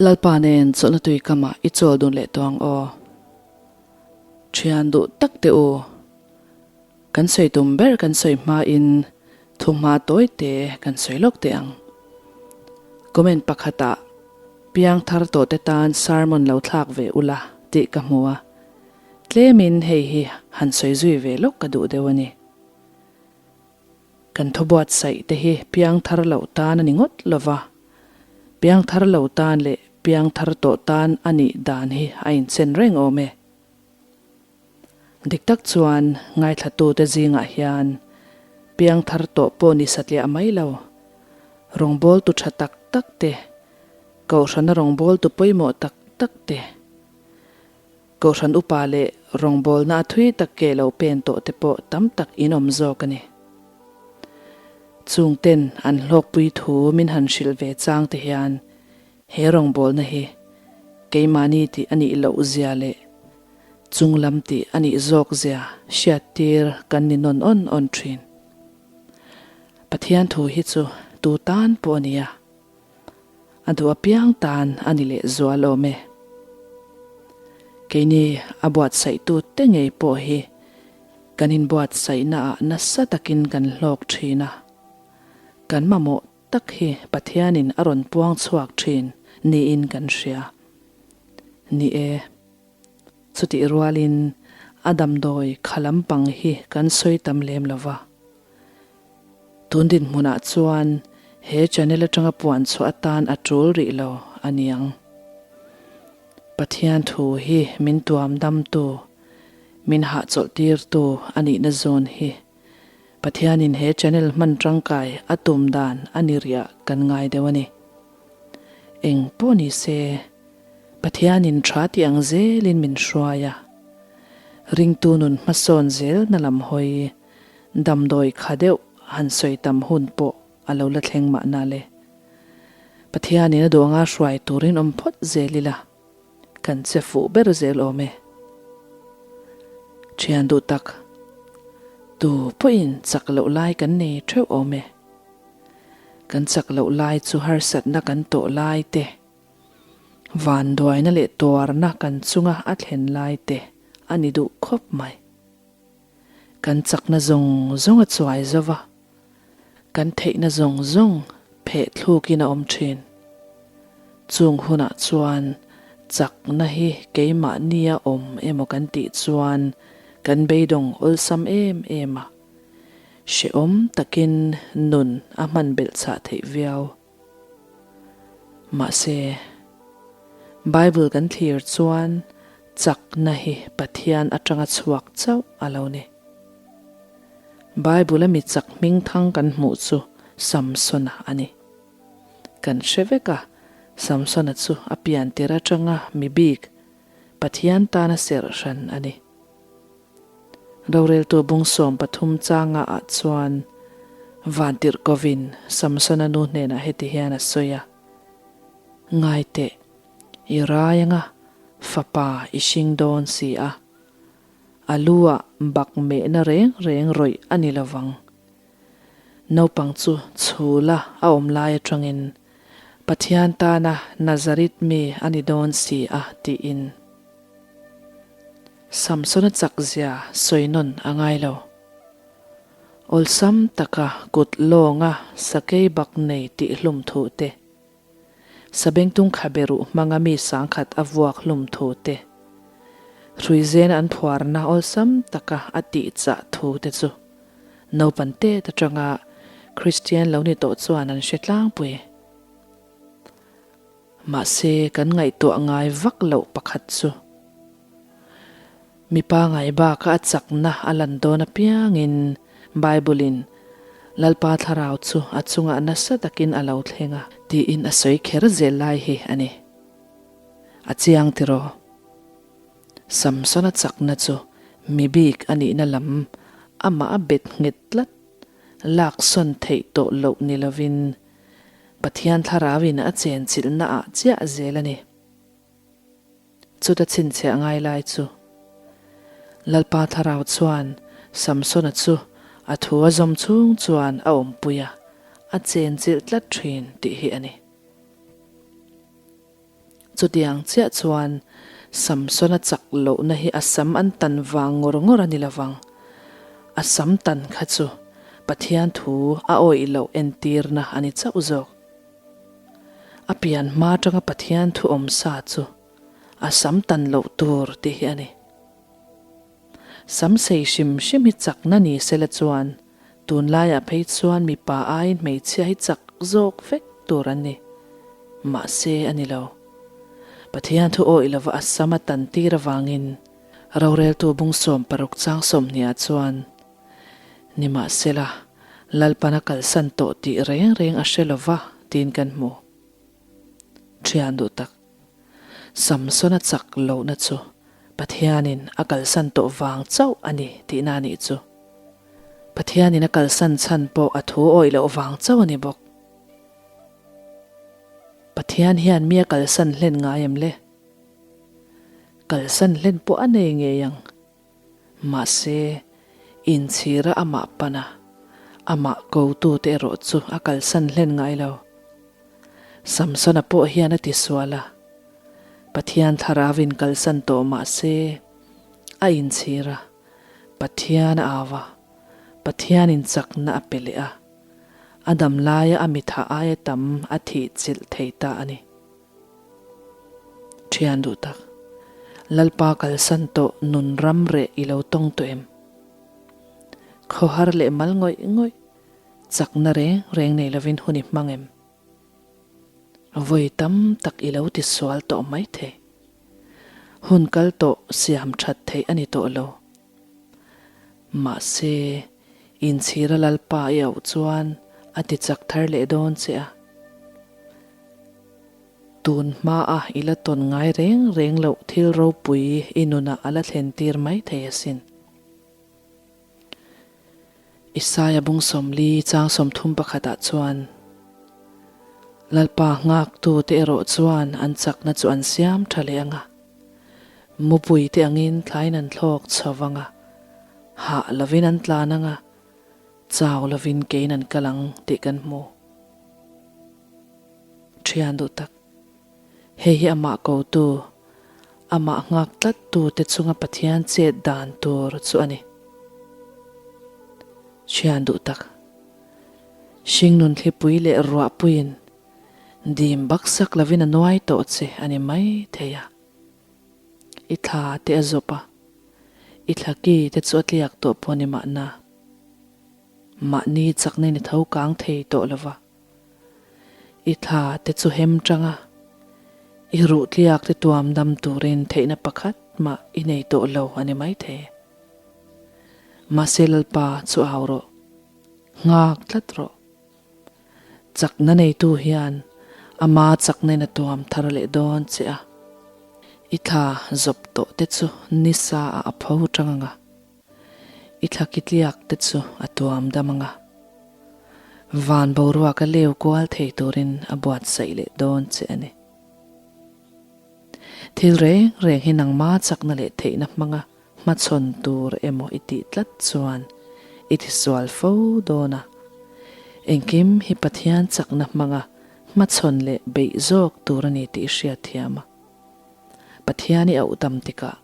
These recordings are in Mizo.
Lalpa nen chawlhna tui kamah i chawl dun leh tawh ang aw. Thian duh tak teh u. Kan sawi tum ber kan sawi hmain thuhma tawi te kan sawi lawk teh ang. Comment pakhatah piang thar tawh te tan sermon lo thlak ve ula tih ka hmu a, tlemin hei hi han sawi zui ve lawk ka duh deuh a ni. Kan thubuatsaih te hi piang thar loh tan a ni ngawt lo va, piang thar lo tan leh piang thar tawh tan a nih dan hi a inchen reng awm e. Dik tak chuan ngaithlatute zingah hian piang thar tawh pawh ni satliah mai lo, rawngbawltu tha tak tak te, kohhrana rawngbawltu pawimawh tak tak te, Kohhran upa leh rawngbawlna a thui tak ke lo pen tawh te pawh tam tak in awm zawk a ni. Chung ten an hlawkpui thu min han hrilh ve chang te hian he rawngbawlna hi keimahni tih a nih loh zia leh chung lam tih a nih zawk zia hriattir kan ni nawn awn awn thin. Pathian thu hi chu tu tan pawh a nia. A duh apiang tan a ni leh zual awm e. Keini a buatsaihtu te ngei pawh hi kan inbuatsaihna ah nasa takin kan hlawk thin a, kan mamawh tak hi Pathianin a rawn puang chhuak thin niin kan hria. Ni e, chutih rualin a damdawi kha lampang hi kan sawi tam lem lo va. Tun dinhmunah chuan he channel atanga puan chhuah atan a tul rih lo a niang. Pathian thu hi min tuam damtu, min hahchawlh tirtu a nihna zawn hi Pathianin he channel hman tangkai a tum dan a ni riah kan ngai deuh a ni. Eng pawh ni se, Pathianin tha tih ang zelin min hruai a, ringtu nun hmasawn zelna lam hawi Damdawi kha deuh han sawi tam hun pawh a lo la thleng mahna le. Pathianin a duh anga hruai turin awm phawt zel ila, kan che fuh ber zel awm e. Thian duh tak, tu pawhin chak loh lai kan nei theuh awm e. Kan chak loh lai chu harsatna kan tawh lai te, vanduaina leh tuarna kan chunga a thlen lai te a ni duh khawp mai. Kan chakna zawng zawng a chuai zo va, kan theihna zawng zawng pheh thlukin a awm thin. Chung hunah chuan chakna hi keimahnia awm emaw kan tih chuan kan beidawng awlsam em em a, hrehawm takin nun a hman belh chhah theih viau. Mahse, Bible kan thlir chuan chakna hi Pathian atanga chhuak chauh a lo ni. Bible-a mi chak hmingthang kan hmuh chu Samsona a ni. Kan hre vek a, Samsona chu a pian tir atanga mi bik, Pathian tana serh hran a ni. Roreltu bung 13 changa ah chuan Vantirhkovin Samsona nu hnenah heti hian a sawi a, Ngai teh, i rai anga fapa i hring dawn si a, a lu ah bak mehna reng reng rawih a ni lovang. Naupang chu chhula a awm lai atangin Pathian tana Nazarit mi a ni dawn si a tiin. Samsona chakzia sawi nawn a ngai lo. Awlsam taka kut lawnga sakei bak nei tih hlum thu te, sabengtung khabe ruh hmanga mi sangkhat a vuak hlum thu te, hruizen an phuarna awlsam taka a tih chah thu te chu naupan tet atanga Kristian lo ni tawh chuan an hre tlangpui. Mahse, kan ngaihtuah ngai vak loh pakhat chu mipa ngai baka a chakna a lan dawn apiangin Bible-in Lalpa thlarau chu a chungah nasa takin a lo thleng a tiin a sawi kher zel lai hi a ni. A chiang tiraw? Samsona chakna chu mi bik a nihna lam amah a bet nghet tlat, laksawn theih tawh loh ni lovin Pathian thlarauin a chenchilhna ah chiah zel a ni. Chuta chhinchhiah ngai lai chu Lalpa thlarau chuan Samsona chu a thu a zawm chhung chuan a awmpui a, a chenchilh tlat thin tih hi a ni. Chutiang chiah chuan Samsona chak lohna hi a sam an tan vang ngawr ngawr a ni lovang. A sam tan kha chu Pathian thu a awih loh entirna a ni chauh zawk. A pian hma atanga Pathian thu awm sa chu a sam tan loh tur tih hi a ni. Sam sei hrim hrim hi chakna ni sela chuan Tunlaiah phei chuan mipa aiin hmeichhia hi chak zawk vek tur an ni. Mahse a ni lo. Pathian thu awih lova a sam a tan tir avangin roreltu bung 60 chang 20 ah chuan Nimahsela, Lalpan a kalsan tawh tih reng reng a hre lova tiin kan hmu. Thian duh tak. Samsona chak lohna chu Pathianin a kalsan tawh vang chauh a ni tihna a nih chu. Pathianin a kalsan chhan pawh a thu awih loh vang chauh a ni bawk. Pathian hian mi a kalsan hlen ngai em le? Kalsan hlen pawh a nei ngei ang. Mahse, inchhira amah pana amah kotute erawh chu a kalsan hlen ngai lo. Samsona pawh hian a ti sual a, Pathian thlarauin kalsan tawh mah se, a inchhir a, Pathian a au a, Pathianin chakna a pe leh a, a dam laia a mitha aia tam a thih chilh thei ta a ni. Thian duh tak, Lalpa kalsan tawh nun ram reh i lo tawng tawh em? Khawhar leh mal ngawih ngawih Chakna reng reng nei lovin hun i hmang em? Vawi tam tak i lo ti sual tawh mai thei. Hun kal tawh siam that theih a ni tawh lo. Mahse, inchhira Lalpa i auh chuan a ti chak thar leh dawn che a. Tun hmaa i la tawn ngai reng reng loh thil ropui i nunah a la thlen tir mai thei asin. Isaia bung 40 chang 30 pakhatah chuan, Lalpa nghaktute erawh chuan an chakna chu an siam tha leh ang a, mupuite angin thlaiin an thlawk chho vang a, hah lovin an tlan ang a, chau lovin keiin an kal ang tih kan hmu. Thian duh tak. Hei hi amah kotu, amah nghak tlattu te chunga Pathian chet dan tur chu a ni. Thian duh tak. Hringnun thlipui leh ruahpuiin dim baksak lovin a nuai tawh che a ni mai thei a. I thla te a zawp a, i thla ki te chu a tliak tawh pawh ni mahna. Mahni chakna in i tho kang thei tawh lova. I thla te chu hem tang a, i ruh tliak te tuam dam turin theihna pakhat mah i nei tawh lo a ni maithei. Mahse Lalpa chu au rawh, nghak tlat rawh. Chakna neitu hian ama chakna in a tuam thar leh dawn che a, i thla zawp tawh te chu nisa ah a pho tang ang a. I thlaki tliak te chu a tuam dam ang a, van boruak a leu kual thei turin a buatsaih leh dawn che a ni. Thil reng reng hi nangma chakna leh theihna hmanga hmachhawn tur emaw i tih tlat chuan i tisual fo dawn a, engkim hi Pathian chakna hmanga hmachhawn leh beih zawk tur a ni tih i hriatthiam a. Pathian i auh dam tikah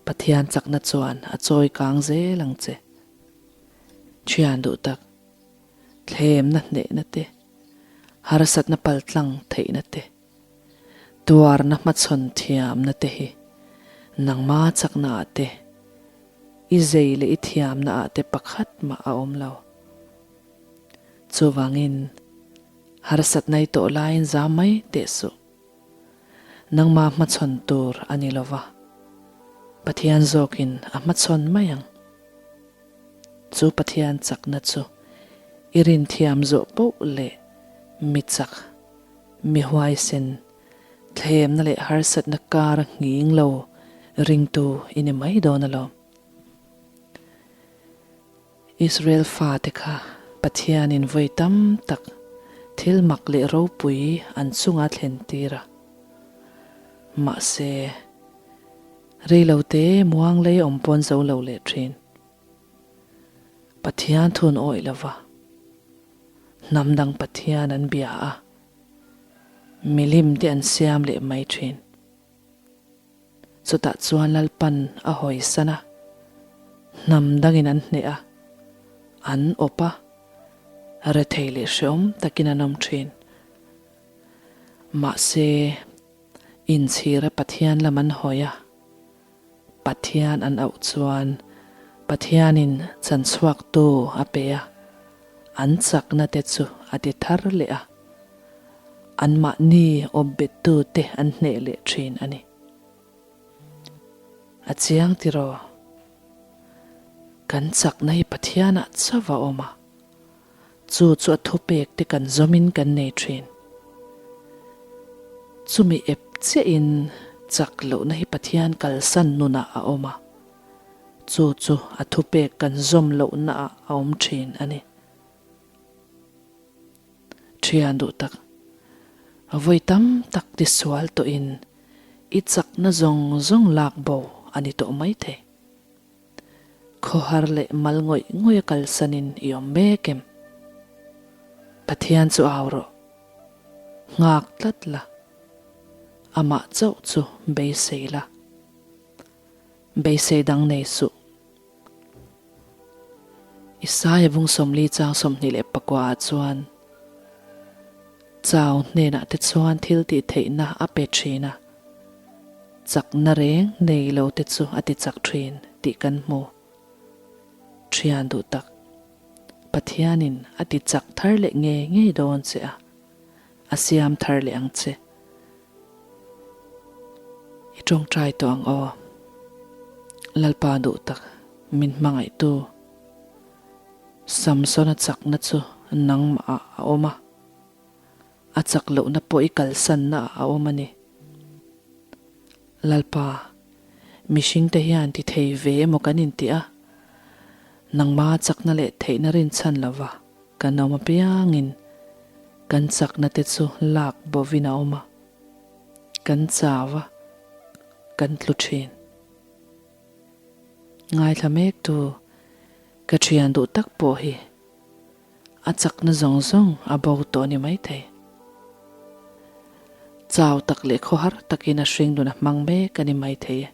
Pathian chakna chuan a chawi kang zel ang che. Thian duh tak, thlemna hnehna te, harsatna paltlang theihna te, tuarna hmachhawn thiamna te hi nangma chakna ah te, i zei leh i thiamna ah te pakhat mah a awm lo. Chuvangin, harsatna i tawh laiin zam mai teh suh. Nangma hmachhawn tur a ni lova, Pathian zawkin a hmachhawn mai ang. Chu Pathian chakna chu i rinthiam zawh poh leh mi chak, mi huaisen, thlemna leh harsatna kar a nghing lo ringtu i ni mai dawn alawm. Israel fate kha Pathianin vawi tam tak thil mak leh ropui an chunga thlen tir a. Mahse, reilote muang lei awm pawn zo lo leh thin. Pathian thun awih lova, hnam dang Pathian an bia a. Milim te an siam leh mai thin. Chutah chuan Lalpan a hawisan a, hnam dangin an hneh a, an awp a, rethei leh hrehawm takin an awm thin. Mahse, inchhira Pathian lam an hawi a, Pathian an auh chuan Pathianin chanchhuaktu a pe a, an chakna te chu a ti thar leh a, anmahni awpbettu te an hneh leh thin a ni. A chiang tiraw? Kan chakna hi Pathianah chauh a awm a, Chu chu a thupek te kan zawmin kan nei thin. Chumi ep chiahin chak lohna hi Pathian kalsan nunah a awm a, chu chu a thupek kan zawm lohnaah a awm thin a ni. Thian duh tak, vawi tam tak tisual tawhin i chakna zawng zawng lak bo a ni tawh maithei. Khawhar leh mal ngawih ngawih a kalsanin i awm mek em? Pathian chu au rawh. Nghak tlat la. Amah chauh chu beisei la. Beisei dang nei suh. Isaia bung 40 chang 24 ah chuan Chau hnenah te chuan thil tih theihna a pe thin a. Chakna reng nei lo te chu a ti chak thin tih kan hmu. Thian duh tak, Pathianin a ti chak thar leh ngei ngei dawn che a, a siam thar leh ang che. I tawngtai tawh ang aw. Lalpa duh tak, min hmangaihtu. Samsona chakna chu nangmah ah a awm a. A chak lohna pawh i kalsanna ah a awm a ni. Lalpa, mihringte hian ti thei ve emaw kan inti a, nangma chakna leh theihna rinchhan lova kan awm apiangin kan chakna te chu lak bovin a awm a, kan chau a, kan tlu thin. Ngaithla mektu ka thian duh tak pawh hi A chakna zawng zawng a bo tawh a ni maithei. Chau tak leh khawhar takin a hringnun a hmang mek a ni maithei e.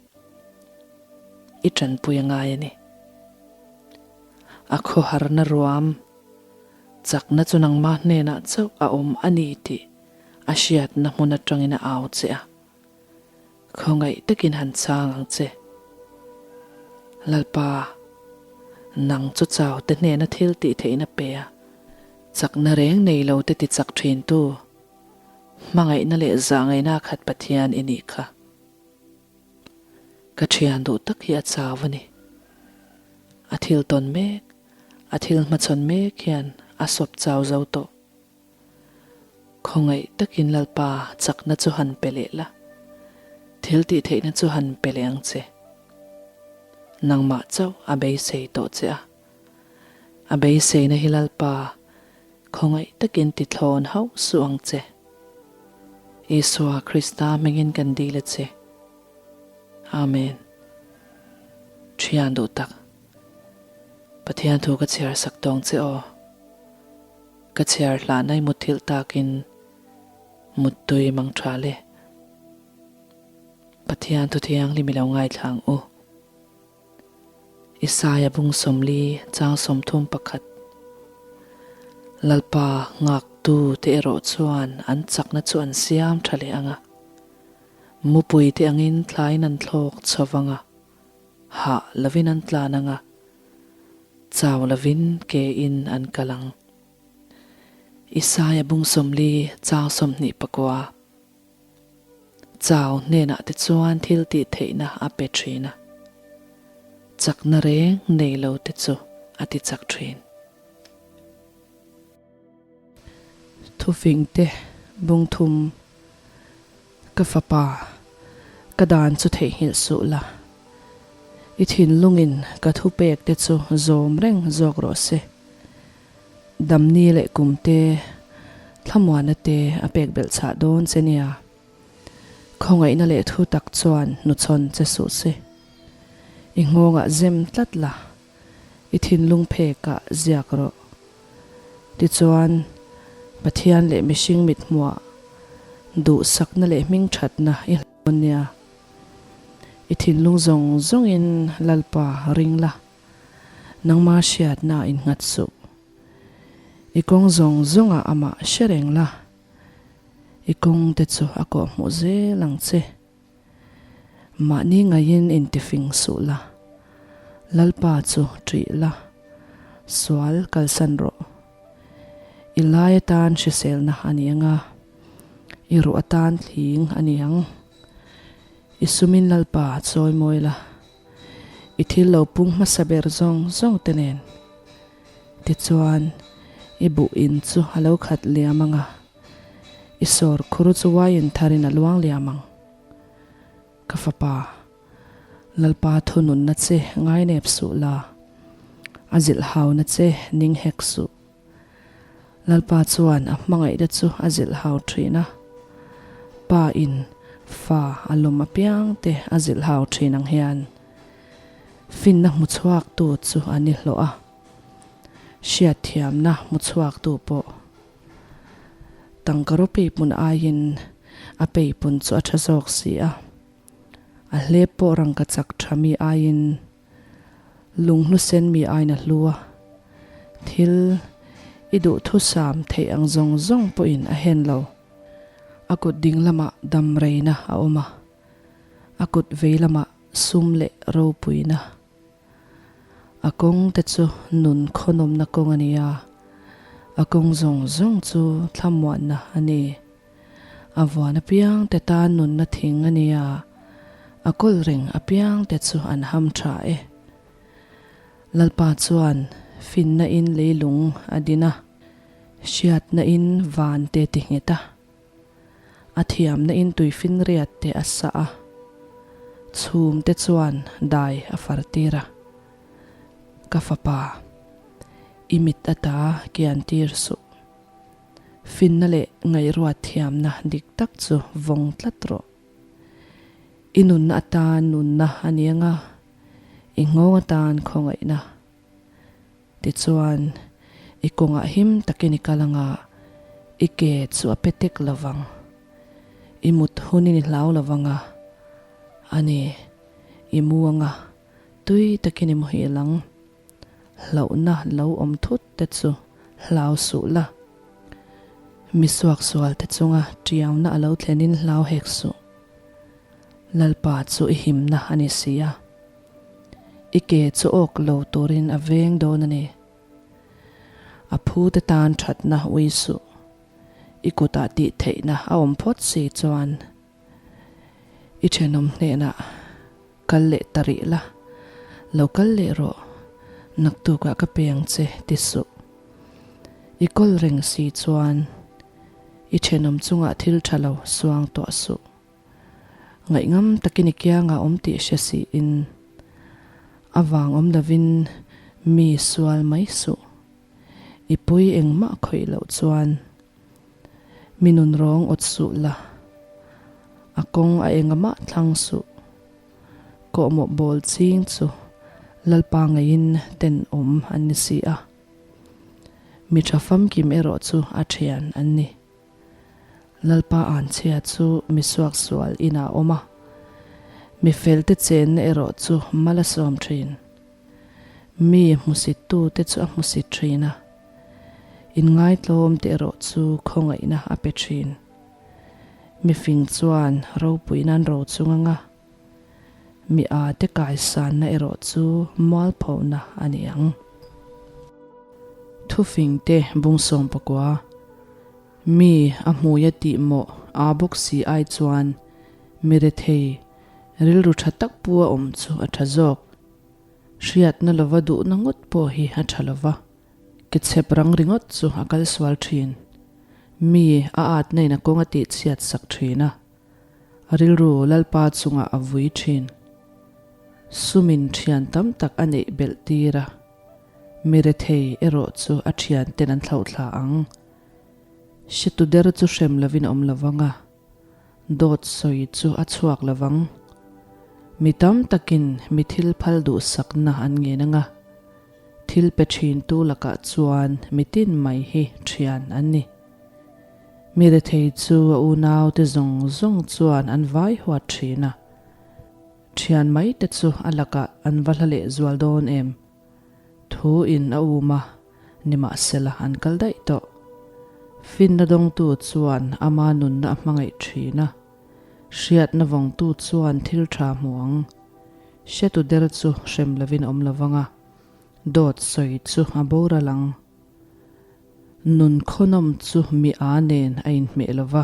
I tanpui a ngai a ni. A khawharna ruam chakna chu nangmah hnenah chauh a awm a ni tih a hriatna hmun atangin a au che a. Khawngaih takin han chang ang che. Lalpa, nang chu chau te hnena thil tih theihna pe a, chakna reng nei lo te ti chak thin tu, hmangaihna leh zahngaihna khat Pathian i nih kha. Ka thian duh tak hi a chau a ni. A thil tawn mek, a thil hmachhawn mek hian a sawp chau zo tawh. Khawngaih takin Lalpa chakna chu han pe leh la, thil tih theihna chu han pe leh ang che. Nangmah chauh a beisei tawh che a, a beiseina hi Lalpa khawngaih takin ti thlawn hauh suh ang che. Isua Krista hmingin kan dil a che. Amen. Thian duh tak, Pathian thu ka chhiar sak tawng che aw. Ka chhiar hlanai mutthilh takin muttui mang tha le. Pathian thu thianghlim i lo ngaithla ang u. Isaia bung 40 chang 31 Lalpa nghaktu te erawh chuan an chakna chu an siam tha leh ang a, mupui te angin thlaiin an thlawk chho vang a, hah lovin an tlan ang a, Chau lovin ke in an kal ang. Isaia bung 40 chang 24. Chau hnenah te chuan thil tih theihna a pe thin a, chakna reng nei lo te chu a ti chak thin. Thufing te bung thum Ka fapa, ka dan chu theihnghilh suh la. I thinlungin ka thupek te chu zawm reng zawk rawh se. Damni leh kum te, thlamuana te a pek belh chhah dawn che nia. Khawngaihna leh thu tak chuan hnuchhawn che suh se. I nghawngah zem tlat la. I thinlung phekah ziak rawh. Tichuan, Pathian leh mihring mithmuah Duhsakna leh hmingthatna i hlauh nia. I thinlung zawng zawngin Lalpa ring la, nangma hriatna innghat suh. I kawng zawng zawngah amah hre reng la, i kawng te chu a kawhhmuh zel ang che. Mahni ngaiin intifing suh la, Lalpa chu ṭih la, sual kalsan rawh. I lai atan hriselna a ni ang a, i ruh atan thling a ni ang. I sumin Lalpa chawi mawi la, i thil lo pung hmasa ber zawng zawng te nen. Tichuan, i buh in chu a lo khat liam ang a, i sawr khur chu uaiin tharin a luang liam ang. Ka fapa, Lalpa thununna che ngainep suh la, a zilh hauna che ning hek suh. Lalpa chuan a hmangaihna chu a zilh hau thin a, Pa in fa a lawm apiang te a zilh hau thin ang hian finna hmu chhuak tu chu a ni hlawh a, hriatthiamna hmu chhuak tu pawh tangka rawpeipun aiin a peipun chu a tha zawk si a, a hlep pawh rangka chak tha mi aiin Lunghlu sen mi aina hlu a, thil i duhthusam theih ang zawng zawng pawhin a hen lo. A kut ding lamah dam reina a awm a, a kut vei lamah sum leh ropuina. A kawng te chu nun khawnawmna kawng a ni a, a kawng zawng zawng chu thlamuanna a ni. A vuan apiang te tan nunna thing a nia, a kawl reng apiang te chu an ham tha e. Lalpa chuan finna in leilung a din a, hriatna in van te ti nghet a, a thiamna in tuifinriat te a sah a, chhum te chuan dai a far tir a. Ka fapa, i mit ata kian tir suh. Finna leh ngaihruat thiamna dik tak chu vawng tlat rawh. I nunna atan nunna a ni ang a, i nghawng atan khawngaihna. Tichuan, i kawngah him takin i kal ang a, i ke chu a pe tek lo vang. I mut hunin i hlau lo vang a, a ni, i mu ang a, tui takin i muhil ang. Hlauhna lo awm thut te chu hlau suh la. Mi suaksual te chunga tiauna a lo thlenin hlau hek suh. Lalpa chu i himna a ni si a. I ke chu awk lo turin a veng dawn a ni. A phu te tan thatna ui suh. I kutah tih theihna a awm phawt si chuan I thenawm hnenah kal leh ta rih la, lo kal leh rawh, naktukah ka pe ang che ti suh. I kawl reng si chuan i thenawm chungah thil tha lo suang tawh suh. Ngaihngam takin i kiangah awm tih hre siin a vang awm lovin mi sual mai suh. I pui engmah khawih loh chuan Mi nun rawng awt suh la, a kawng a enga mah thlang suh. Kawhmawh bawl ching chu Lalpa ngeiin tenawm an ni si a. Mi tha famkim erawh chu a thian an ni. Lalpa anchhia chu mi suaksual inah a awm a, mi felte chenna erawh chu mal a sawm thin. Mi hmusittute chu a hmusit thin a. Inngaitlawm te erawh chu khawngaihna a pe thin. Mifing chuan ropui nan ro chung anga mi a te kaisanna erawh chu mualphona a ni ang. Thufing te bungsawm pakua, Mi a hmuia tih mawh aa bawk si ai chuan mi rethei rilru tha tak pu a awm chu a tha zawk. Hriatna lova duhna ngawt pawh hi a tha lova. Ke chhep rang ringawt chu a kal sual thin. Mi a atna in a kawng a tih chhiat sak thin a. A rilru Lalpa chungah a vui thin. Sumin thian tam tak a neih belh tir a. Mi rethei erawh chu a thian ten an thlauhthla ang. Hretu der chu hrem lovin a awm lovang a. Dawt sawi chu a chhuak lovang. Mi tam takin mi thil phal duhsakna an ngen ang a. Thil pe thintu lakah chuan mitin mai hi thian an ni. Mi rethei chu a unaute zawng zawng chuan an vai huat thin a. Thian mai te chu a lakah an va hla leh zual dawn em? Thu in a um a, nimahsela an kal daih tawh. Finna dawngtu chuan ama nunna a hmangaih thin a, hriatna vawngtu chuan thil tha hmu ang. Hretu der chu hrem lovin a awm lovang a, dawt sawi chu a boral ang. Nun khawnawm chu mi a nen a inhmeh lova.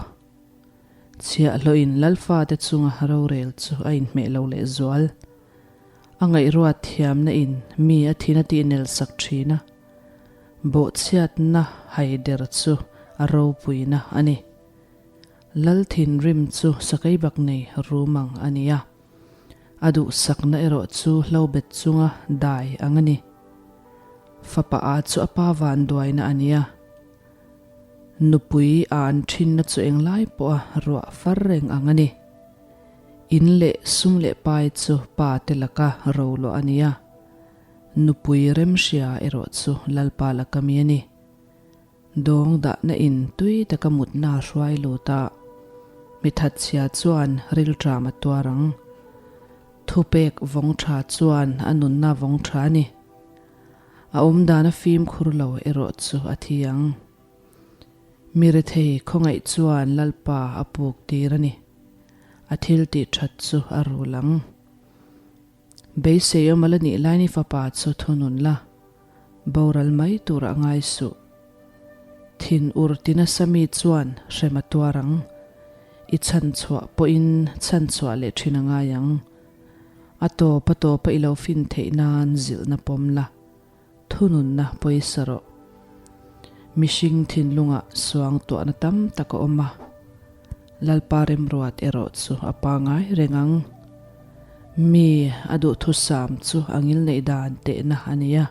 Chhiahhlawhin Lalfate chunga rorel chu a inhmeh lo lehzual. A ngaihruat thiamna in mi a thin a tihnel sak thin a, bawhchhiatna haider chu a ropuina a ni. Lal thinrim chu sakeibak nei rum ang a ni a, a duhsakna erawh chu hlobet chunga dai ang a ni. Fapa a chu a pa vanduaina a ni a. Nupui a an thinna chu englai pawha ruah far reng ang a ni. In leh sum leh pai chu pa te laka ro luah a ni a, nupui remhria erawh chu Lalpa laka mi a ni. Dawng dahna in tui taka mutna a hruai lut a, mi thatchhia chuan rilṭam a tuar ang. Thupek vawng ṭha chuan a nunna vawng ṭha a ni. A awm dan a fimkhur lo erawh chu a thi ang. Mi rethei khawngaih chuan Lalpa a puk tir a ni. A thil tih that chu a rul ang. Beisei awm a la nih lain i fapa chu thunun la, boral mai turah ngai suh. Thin ur ti nasa mi chuan hrem a tuar ang. I chhanchhuah pawhin chhanchhuah leh thin a ngai ang. A tawp a tawpa i lo fin theih nan zilhna pawm la, thununna pawisa rawh. Mihring thinlungah suang tuahna tam tak a awm a, Lalpa remruat erawh chu a pangai reng ang. Mi a duhthusam chu a ngilneih dan tehna a ni a,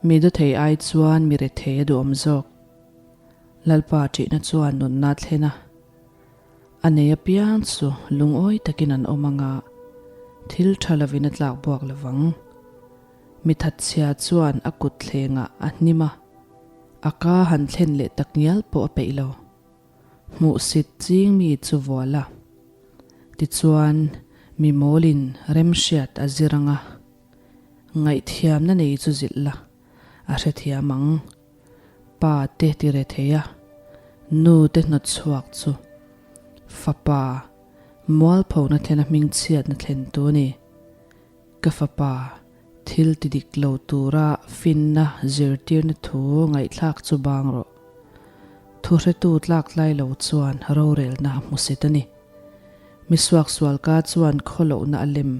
mi dawthei ai chuan mi rethei a duhawm zawk. Lalpa ṭihna chuan nunna a thlen a. A nei apiang chu lungawi takin an awm anga, thil tha lovin a tlak buak lovang. Mi thatchhia chuan a kut thlengah a hnim a, a ka han thlen leh tak ngial pawh a peih lo. Hmuhsit ching mi chu vual a. Tichuan, mi mawlin remhriat a zir anga, ngaihthiamna nei chu zilh la, a hrethiam ang. Pa te ti re thei a, nu te hnawt chhuak chu fapa mualphona thlena hmingchhiatna thlen tu a ni. Ka fapa thil ti dik lo tura finna zirtirna thu ngaihthlak chu bang rawh. Thuhretu tlak tlai lo chuan rorelna a hmusit a ni. Mi suaksualka chuan khawlohna a lem.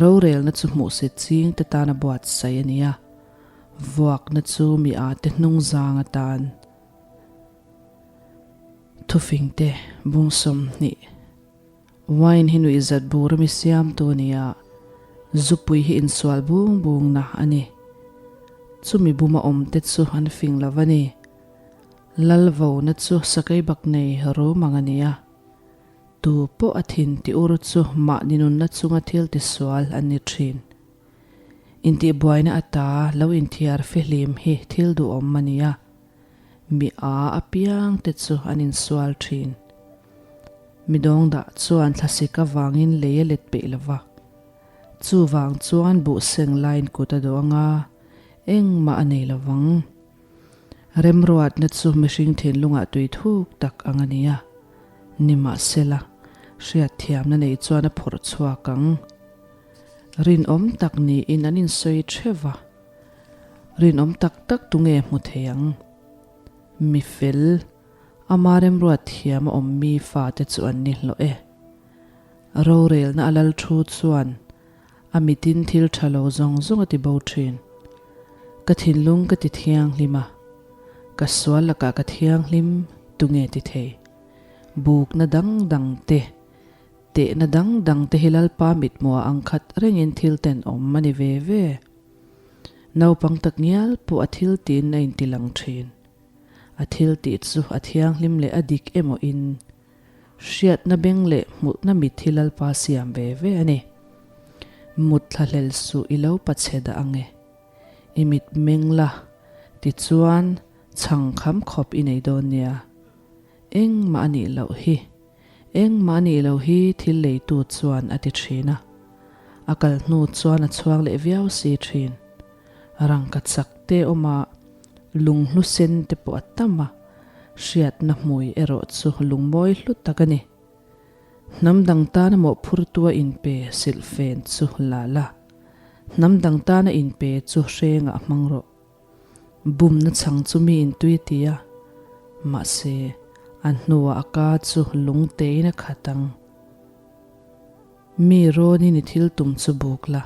Rorelna chu hmuhsit ching te tan a buatsaih a ni a, vuakna chu mi a te hnung zang atan thufing te bung 20 Wine hi nuihzat bur a mi siamtu a ni a, zupui hi insual bung bungna a ni. Chumi buma awm te chu an fing lo a ni. Lalvona chu sakei bak nei rum ang a ni a. Tu pawh a thin ti ur chu mahni nunna chunga thil tisual an ni thin. Intihbuaina ata lo inthiar fihlim hi thil duhawm a ni a, mi a apiang te chu an insual thin. Mi dawngdah chuan thlasik avangin lei a let peih lo va, chuvang chuan buhseng lain kut a dawh anga engmah a nei lo vang. Remruatna chu mihring thinlungah tui thuk tak ang a ni a, nimahsela, hriatthiamna nei chuan a phawrh chhuak ang. Rinawm tak niin an insawi theuh va, rinawm tak tak tunge hmu thei ang? Mi fel, ama remruat thiam a awm mi fate chu an ni hlawh e. Rorelna a lal thu chuan A mitin thil tha lo zawng zawng a ti bo thin. Ka thinlung ka ti thianghlim a, ka sual lakah ka thianghlim tunge ti thei? Bukna dang dang te, tehna dang dang te hi Lalpa mithmuah ang khat rengin thil tenawm a ni ve ve. Naupang tak ngial pawh a thil tiin a intilang thin. A thil tih chu a thianghlim leh a dik emaw in Hriatna beng leh hmuhna mit hi Lalpa siam ve ve a ni. Mut thlahlel suh i lo pachhe dah ang e. I mit meng la, tichuan chhang kham khawp i nei dawn nia. Engmah a nih loh hi, engmah a nih loh hi thil leitu chuan a ti thin a. A kal hnu chuan a chhuak leh viau si thin. Rangka chak te awm a, lunghlu sen te pawh a tam a, hriatna hmui erawh chu lungmawi hlu tak a ni. Hnam dang tana mawhphurtu a inpe silhfen chu la la, hnam dang tana inpe chu hrengah hmang rawh. Bumna chhang chu mi intui a ti a, mahse, a hnuah a ka chu lung tein a khat ang. Mi rawnin i thil tum chu buk la,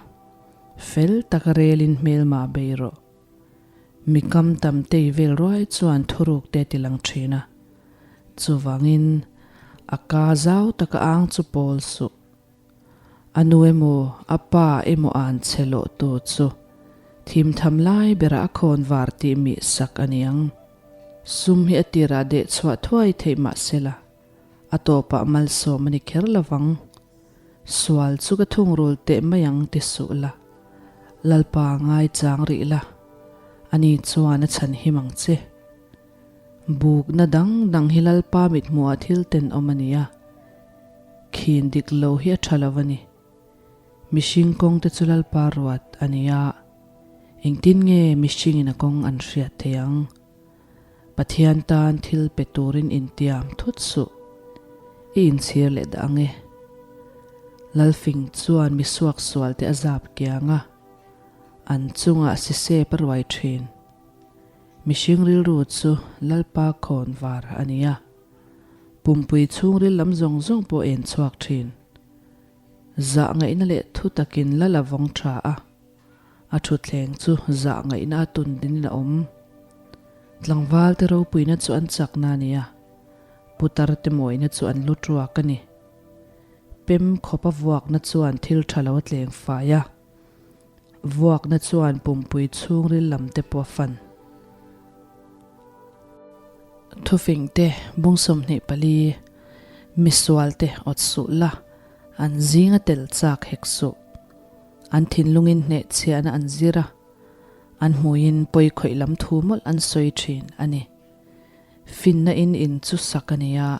fel taka relin hmelma bei rawh. Mi kam tam tei vel ruai chuan thuruk te ti lang thin a, chuvangin a ka zau taka ang chu pawl suh. A nu emaw a pa emaw an che lawh tu chu thim tham lai berah a khawn var tih mih sak a niang. Sum hi a tirah deh chhuah thuai theih mah sela a tawpah malsawm a ni kher lovang. Sual chu ka thungrul teh mai ang ti suh la, Lalpa ngai chang rih la, ani chuan a chhan him ang che. Bukna dang dang hi Lalpa mithmuhah thil tenawm a ni a, khin dik lo hi a tha lo a ni. Mihring kawng te chu Lalpa ruat a ni a, engtin nge mihringin a kawng an hriat thei ang? Pathian tan thil pe turin intiam thut suh, i inchhir leh dah ang e. Lalfing chuan mi suaksual te a zap kiang a, an chungah sisep a ruai thin. Mihring rilru chu Lalpa khawn var a ni a, pumpui chhungril lam zawng zawng pawh en chhuak thin. Zah ngaihna leh thu takin lal a vawng tha a. A thutthleng chu zah ngaihna a tun dinin a awm. Tlangval te ropuina chu an chakna a ni a, putar te mawina chu an lu tuak a ni. Pem khawp a vuakna chuan thil tha lo a tleng fai a, vuakna chuan pumpui chhungril lam te pawh a fan. Thufing te bung 24, Misual te awt suh la, an zinga tel chak hek suh. An thinlungin hnehchhiahna an zir a, an hmuiin pawi khawih lam thu mawlh an sawi thin a ni. Finna in in chu sak a ni a,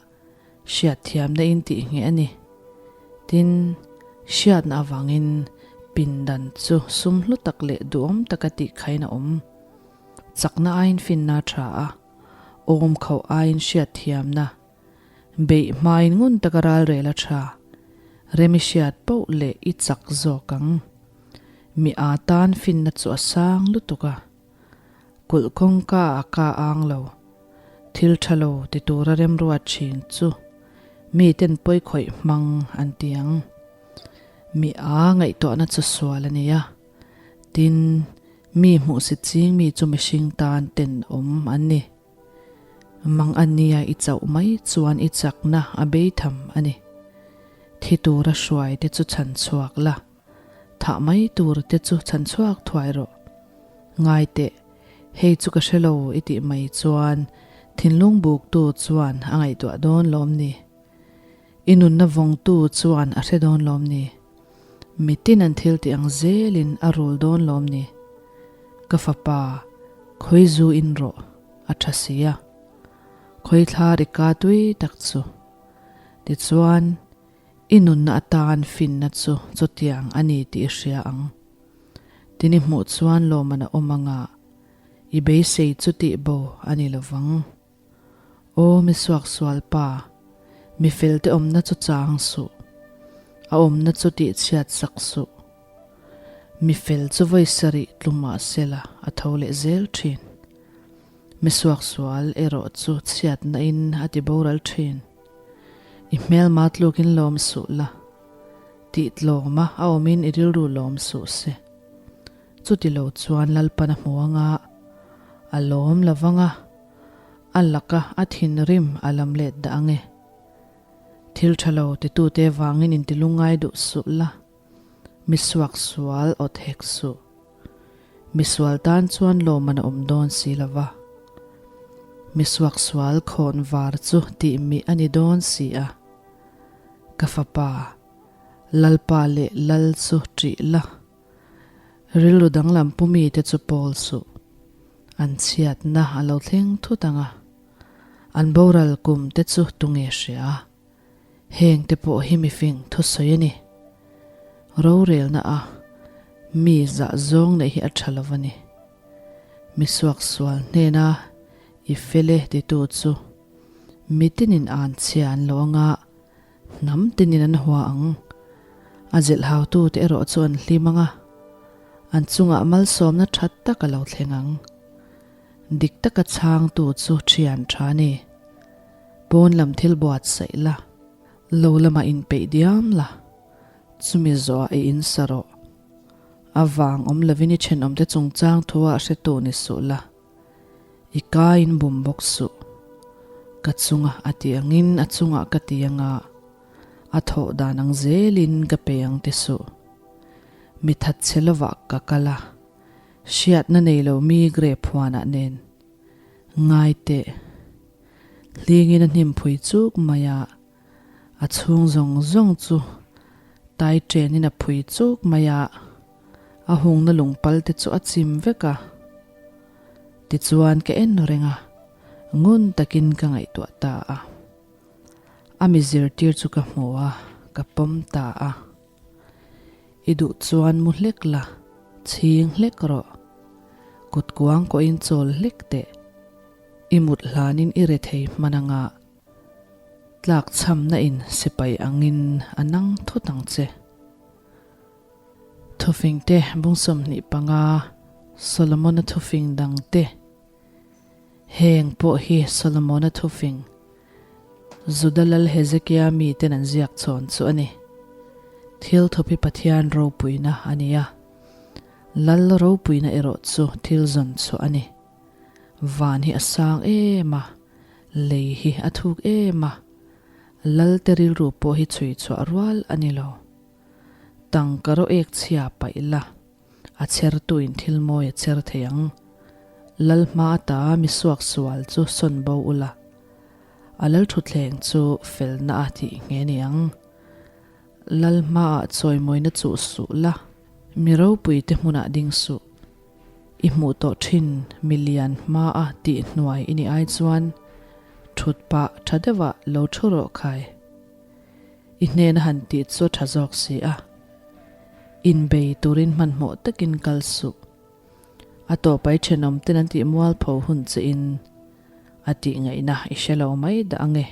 hriatthiamna in tih ngheh a ni. Tin, hriatna avangin pindan chu sum hlu tak leh duhawm taka tih khain a awm. Chakna aiin finna a tha a, awm khauh aiin hriatthiamna Beih hmain ngun taka ralrel a tha. Rem i hriat poh leh i chak zawk ang. Mi aa tan finna chu a sang lutuk a. Kulh kawngka a ka ang lo. Thil tha lo ti tura remruat thin chu miten pawi khawih hmang an ti ang. Mi aa ngaihtuahna chu sual a nia. Tin, mi hmuhsit ching mi chu mihring tan tenawm an ni. Mang a nia i chauh mai chuan i chakna a bei tham a ni. Thi tura hruai te chu chhan chhuak la, thah mai tur te chu chhan chhuak thuai rawh. Ngai teh, hei chu ka hre lo i tih mai chuan thinlung buktu chuan a ngaihtuah dawn lawm ni? I nunna vawngtu chuan a hre dawn lawm ni? Mitin an thil tih ang zelin a rul dawn lawm ni? Ka fapa, khawi zu in rawh, a tha si a. Khawi thla ri ka tui tak chu. Tichuan, i nunna atan finna chu chutiang a ni tih i hria ang. Tin i hmuh chuan lawmman a awm anga, i beisei chu tih bo a ni lovang. Aw mi suaksual pa, mi felte awmna chu chang suh, a awmna chu tihchhiat sak suh. Mi fel chu vawi sarih tlu mah sela a tho leh zel thin. Mi suaksual erawh chu chhiatna in a ti boral thin. I hmelma tlukin lawm suh la, tih tlawma a awmin i rilru lawm suh se. Chuti lo chuan Lalpan a hmu anga, a lawm lovang a. A laka a thinrim a lam let dah ang e. Thil tha lo titute vangin intilungai duh suh la, mi suak sual awt hek suh. Mi sual tan chuan lawmman a awm dawn si lo va. Mi suak sual khawn var chu tih mih a ni dawn si a. Ka fapa, Lalpa leh Lal chu ṭih la. Rilru danglam pu mite chu pawl suh. An chhiatna a lo thleng thut ang a. An boral kum te chu tunge hria? Heng te pawh hi mifing thusawi a ni. Rorelna a mi zah zawng neih hi a tha lo a ni. Mi suaksual hnena i fel e titu chu mi tinin an chhia an lo anga hnam tinin an hua ang. A zilhhautute erawh chu an hlim anga an chungah malsawmna tha tak a lo thleng ang. Dik taka chhangtu chu thian tha a ni. Pawn lam thil buatsaih la, lo lamah inpeih diam la, chumi zawhah i insa rawh. A vang awm lovin i thenawmte chungchang thuah hretu ni suh la, i kaiin bum bawk suh. Ka chunga a ti angin a chungah ka ti anga, a thawh dan ang zelin ka pe ang ti suh. Mi thatchhe lovah ka kal a, hriatna nei lo mi grape huanah nen. Ngai teh. Hlingin a hnim phui chuk mai a, a chhung zawng zawng chu tai chenin a phui chuk mai a, a hungna lungpal te chu a chim vek a. Tichuan ka en reng a, ngun takin ka ngaihtuah ta a. A mi zirtir chu ka hmu a, ka pawm ta a. I duh chuan mu hlek la, chhing hlek rawh. Kut kuang kawhin chawl hlek teh. I mut hlanin i re thei hman anga tlak chhamna in sipai angin a nang thut ang che. Thufing te bung 25 Solomona thufing dang te Heng pawh hi Solomona thufing Juda lal Hezekia miten an ziak chhawn chu a ni. Thil thup hi Pathian ropuina a ni a, lal ropuina erawh chu thil zawn chhuah a ni. Van hi a sang em a, lei hi a thuk em a, lal te rilru pawh hi chhui chhuah rual a ni lo. Tangka rawh ek chhia paih la, a chhertuin thil mawi a chher thei ang. Lal hma ata mi suak sual chu sawn bo ula, a lal thutthleng chu felna a tih nghe ni ang. Lal hmaah chawimawina chuh suh la, mi ropuite hmunah ding suh. I hmuh tawh thin milian hmaa tih hnuai i nih ai chuan thut pah tha deuhah lo thu rawh khai. I hnena han tih chu a tha zawk si a. Inbei turin hmanhmawh takin kal suh. A tawpai thenawm ten an tih mualpho hun che in a tih ngaihna i hre lo mai dah ange.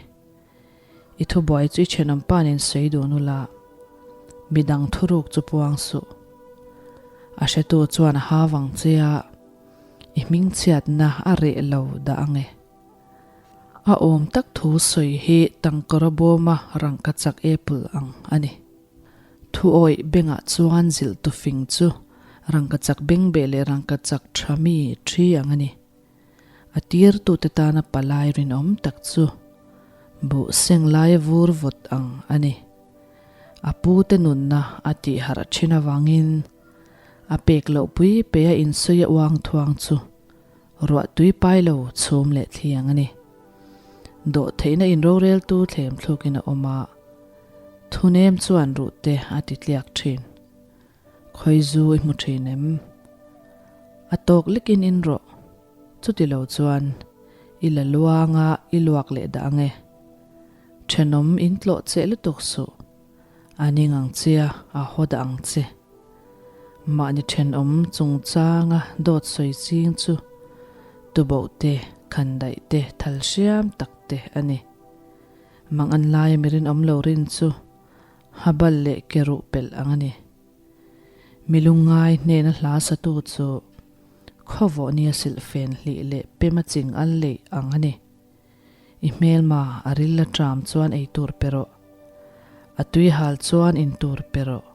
I thubuai chu i thenawm pa nen sawi dun ula, midang thuruk chu puang suh. A hretu chuan a ha vang che a, i hmingchhiatna a reh lo dah ange. A awm tak thu sawi hi tangkawra bawma rangkachak apple ang a ni. Thuawih bengah chuan zilh tu fing chu rangkachak bengbeh leh rangkachak tha mi thi ang a ni. A tirtute tana palai rinawm tak chu buh seng laia vur vawt ang a ni. A pute nunna a tih harh thin avangin a pek loh pui peia insawi a uang thuang chu ruah tui pai lo chhum leh thli ang a ni. Dawhtheihna inroreltu thlem thlukin a awm a, thunem chuan ruhte a ti tliak thin. Khawi zu i hmu thin em? A tawk lekin in rawh. Chuti lo chuan i la luanga i luak leh dah ange. Thenawm in tlawh cheh lutuk suh. A ning ang che a, a haw dah ang che. Mahni thenawm chungchanga dawt sawi ching chu tuboh te, khandaih te, thal hriam tak te a ni. Mang an laia mi rinawm lo rin chu Habal leh ke ruh pelh ang a ni. Mi lungngai hnena hla satu chu khawvawh nia silhfen hlih leh pema ching al leih ang a ni. I hmelma a ril a ṭam chuan ei tur pe rawh. A tui hal chuan in tur pe rawh.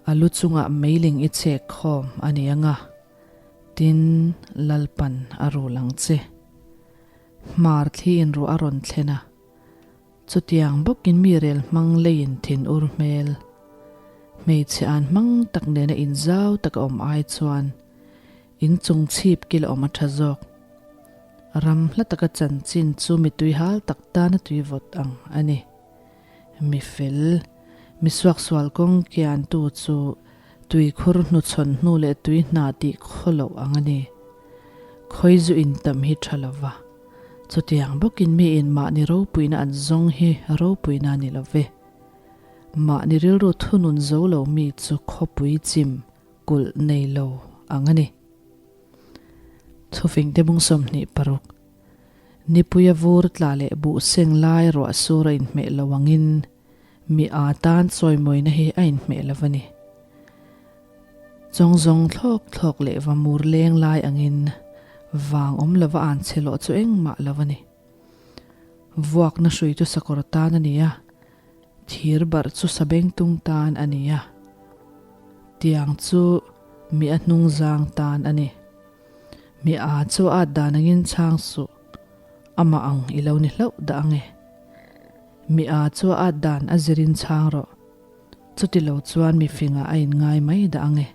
A lu chungah meiling i chhek khawm a ni ang a, tin Lalpan a rul ang che. Hmar thli in ruah a rawn thlen a. Chutiang bawkin mi rel hmang leiin thin ur hmel, hmeichhe an hmang tak nena inzau taka awm ai chuan inchung chhip kil a awm a tha zawk. Ram hla taka chanchin chu mi tuihal tak tana tui vawt ang a ni. Mi fel, mi suaksual kawng kiantu chu tuikhur hnuchhawn hnu leh tui hna tih khaw loh ang a ni. Khawizu intam hi tha lova. Chutiang bawkin miin mahni ropuina an zawng hi ropuina a ni lo ve. Mahni rilru thunun zo lo mi chu khawpui chim kulh nei lo ang a ni. Thufingte bung 26. Nipuia vur tla leh buh seng lai ruah sur a inhmeh lo angin mi aa tan chawimawina hi a inhmeh lo a ni. Chawng zawng thlawk thlawk leh va mur leng lai angin vang awm lova an che lawh chu engmah lo a ni. Vuakna hrui chu sakawr tan a ni a, thir barh chu sabengtung tan a ni a, tiang chu mi a hnungzang tan a ni. Mi aa chu a at dan angin chhang suh, amah ang i lo ni hlauh dah ang e. Mi aa chu a at dan a zirin chhang rawh, chuti lo chuan mi fingah a inngai mai dah ang e.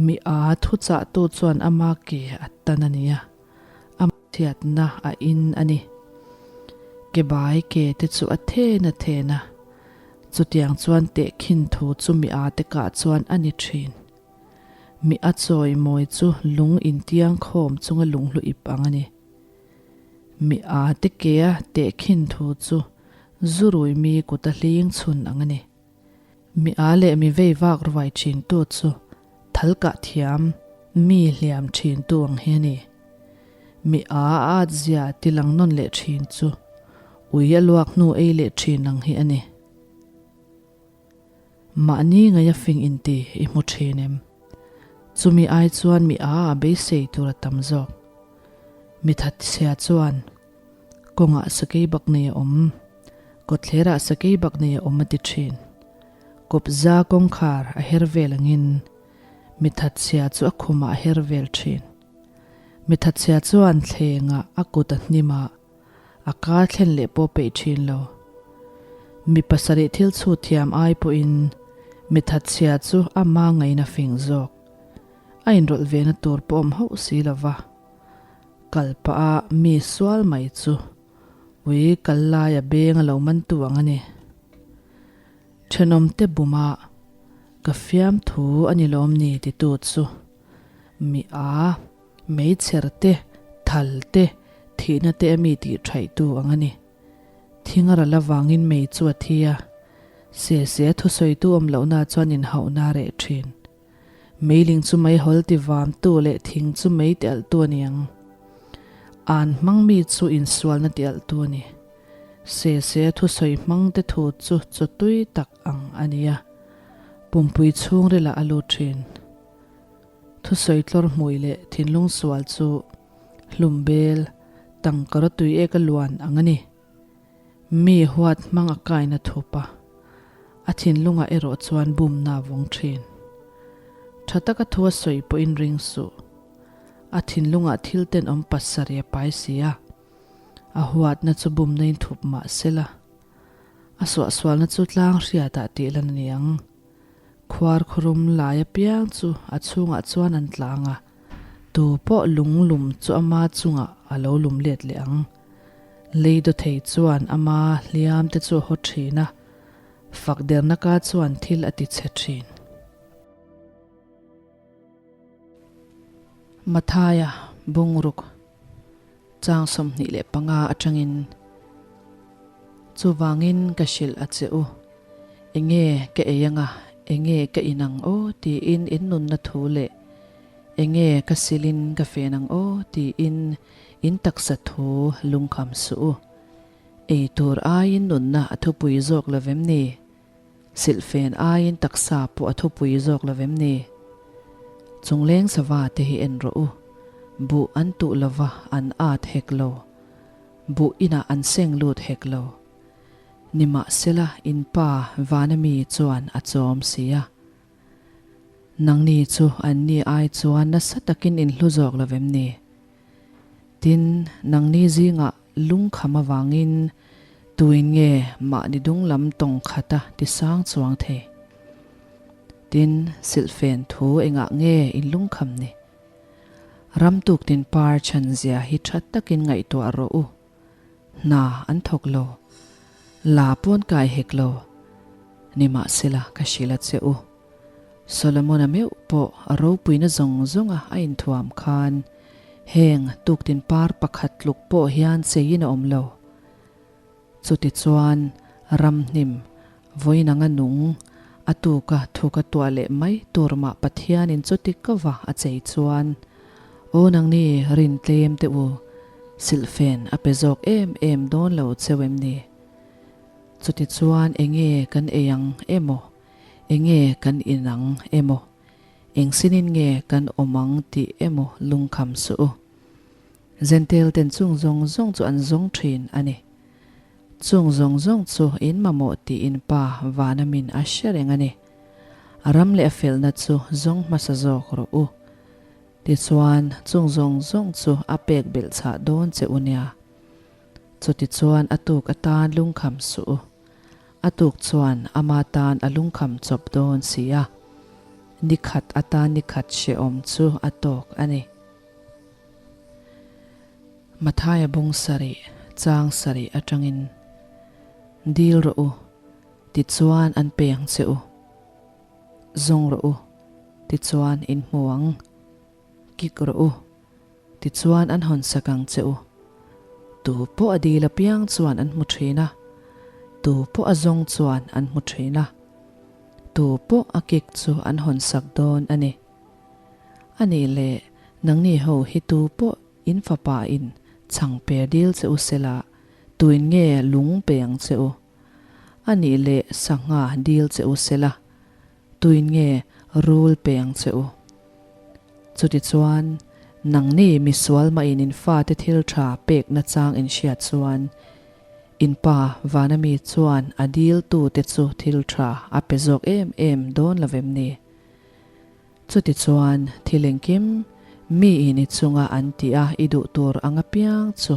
Mi aa thuchahtu chuan ama ke a tan a nia, a chhiatna a in a ni. Ke bai ke te chu a then a then a, chutiang chuan tehkhin thu chu mi aa te kah chuan a ni thin. Mi a chawi mawi chu lung intiang khawm chunga lunghlu ip ang a ni. Mi a te kea tehkhin thu chu zurui mi kuta hling chhun ang a ni. Mi a leh mi vei vak ruai thintu chu thal kah thiam mi hliam thintu ang hi a ni. Mi a at zia tilang nawn leh thin chu ui a luak hnu ei leh thin ang hi a ni. Mahni ngaia fing inti i hmu thin em? Chumi ai chuan mi a a beisei tur a tam zawk. Mi thatchhia chuan, Kawngah sakei bak nei a awm, kawtthlerah sakei bak nei a awm a ti thin. Kawpza kawngkhar a her vel angin mi thatchhia chu a khumah a her vel thin. Mi thatchhia chuan thlengah a kut a hnim a, A ka thlen leh pawh peih thin lo. Mi pasarih thil chhut thiam ai pawhin mi thatchhia chu ama ngaihna fing zawk. A inrawlh ve na tur pawh awm hauh si lo va. Kal pah a mi sual mai chu ui kal laia beng a lo mantu ang a ni. Thenawmte buma ka fiamthu a ni lawm ni titu chu mi a. Meichher te, thal te, thihna te a mi tih thaihtu ang a ni. Thing a ral avangin mei chu a thi a, se se a thusawitu awm lohna chuan inhauhna a reh thin. Meiling chu meihawl ti vamtu leh thing chu mei ti alhtu a ni ang. An hmang mi chu insualna ti alhtu a ni. Se se a thusawi hmang te thu chu chaw tui tak ang a ni a, pumpui chhungrilah a lut thin. Thusawi tlawr hmui leh thinlung sual chu hlum bel tangkara tui eka luan ang a ni. Mi huat hmang a kaina thup a, a thinlungah erawh chuan bumna a vawng thin. Tha taka thu a sawi pawhin ring suh. A thinlungah thil tenawm pasarih a pai si a, a huatna chu bumna in thup mah sela, a suahsualna chu tlang hriatah tih lan a ni ang. Khuar khurum lai apiang chu a chhungah chuan an tlang a, tu pawh lung lum chu ama chungah a lo lum let leh ang. Lei dawthei chuan ama hliam te chu a haw thin a, fak derna ka chuan thil a ti chhe thin. Mathaia bungruk chang 25 atangin Chuvangin ka hrilh a che u, enge ka ei anga, enge ka in ang aw tiin in nunna thu leh enge ka silin ka fen ang aw tiin in taksa thu lungkham suh u. Ei tur aiin nunna a thupui zawk lo vem ni? Silhfen aiin taksa pawh a thupui zawk lo vem ni? Chungleng sava te hi en rawh u, buh an tuh lova an at hek lo, buh inah an seng lut hek lo. Nimahsela in pa vana mi chuan a chawm si a. Nangni chu anni ai chuan nasa takin in hlu zawk lo vem ni? Tin, nangni zingah lungkham avangin tuin nge mahni dunglam tawng khata ti sang chuang thei? Tin, silhfen thu engah nge in lungkham ni? Ram tuktin par chhan zia hi tha takin ngaihtuah rawh u. Hna an thawk lo. La pawn kai hek lo. Nimahsela ka hrilh a che u. Solomon-a meuh pawh a ropuina zawng zawnga a inthuam khan. Heng tuktin par pakhat tluk pawh hian cheiin a awm lo. Chutichuan ramhnim vawiin anga nung a tuka thuka tuah leh mai tur mah Pathianin chuti kova a chei chuan, Aw nangni rin tlem teh u, silhfen a pe zawk em em dawn lo cheu em ni? Chutichuan enge kan ei ang emaw, enge kan in ang emaw, eng sinin nge kan awm ang tih emaw lungkham suh u. Zentel ten chung zawng zawng chu an zawng thin a ni. Chung zawng zawng chu in mamawh tih in Pa vana min a hre reng a ni. A ram leh a felna chu zawng hmasa zawk rawh u. Tichuan, chung zawng zawng chu a pek belh chhah dawn che u nia. Chutichuan a tuk atan lungkham suh u. A tuk chuan ama tan a lungkham chawp dawn si a. Nikhat atan nikhat hrehawm chu a tawk a ni. Mathaia bung sarih, chang sarih atangin dil rawh u, tichuan an pe ang che u. Zawng rawh u, tichuan in hmu ang. Kik rawh u, tichuan an hawn sak ang che u. Tu pawh a dil apiang chuan an hmu thin a, tu pawh a zawng chuan an hmu thin a, tu pawh a kik chu an hawn sak dawn a ni. A nih leh, nangni ho hi tu pawh in fapa in chhang per dil che u sela, tuin nge lung pe ang che u? A nih leh sangha dil che u sela, tuin nge rul pe ang che u? Chutichuan, nangni misual mahin in fate thil tha pek nachang in hriat chuan, in pa vana mi chuan a diltute chu thil tha a pe zawk em em dawn lo vem ni? Chutichuan, thil engkim miin i chunga an tih a i duh tur ang apiang chu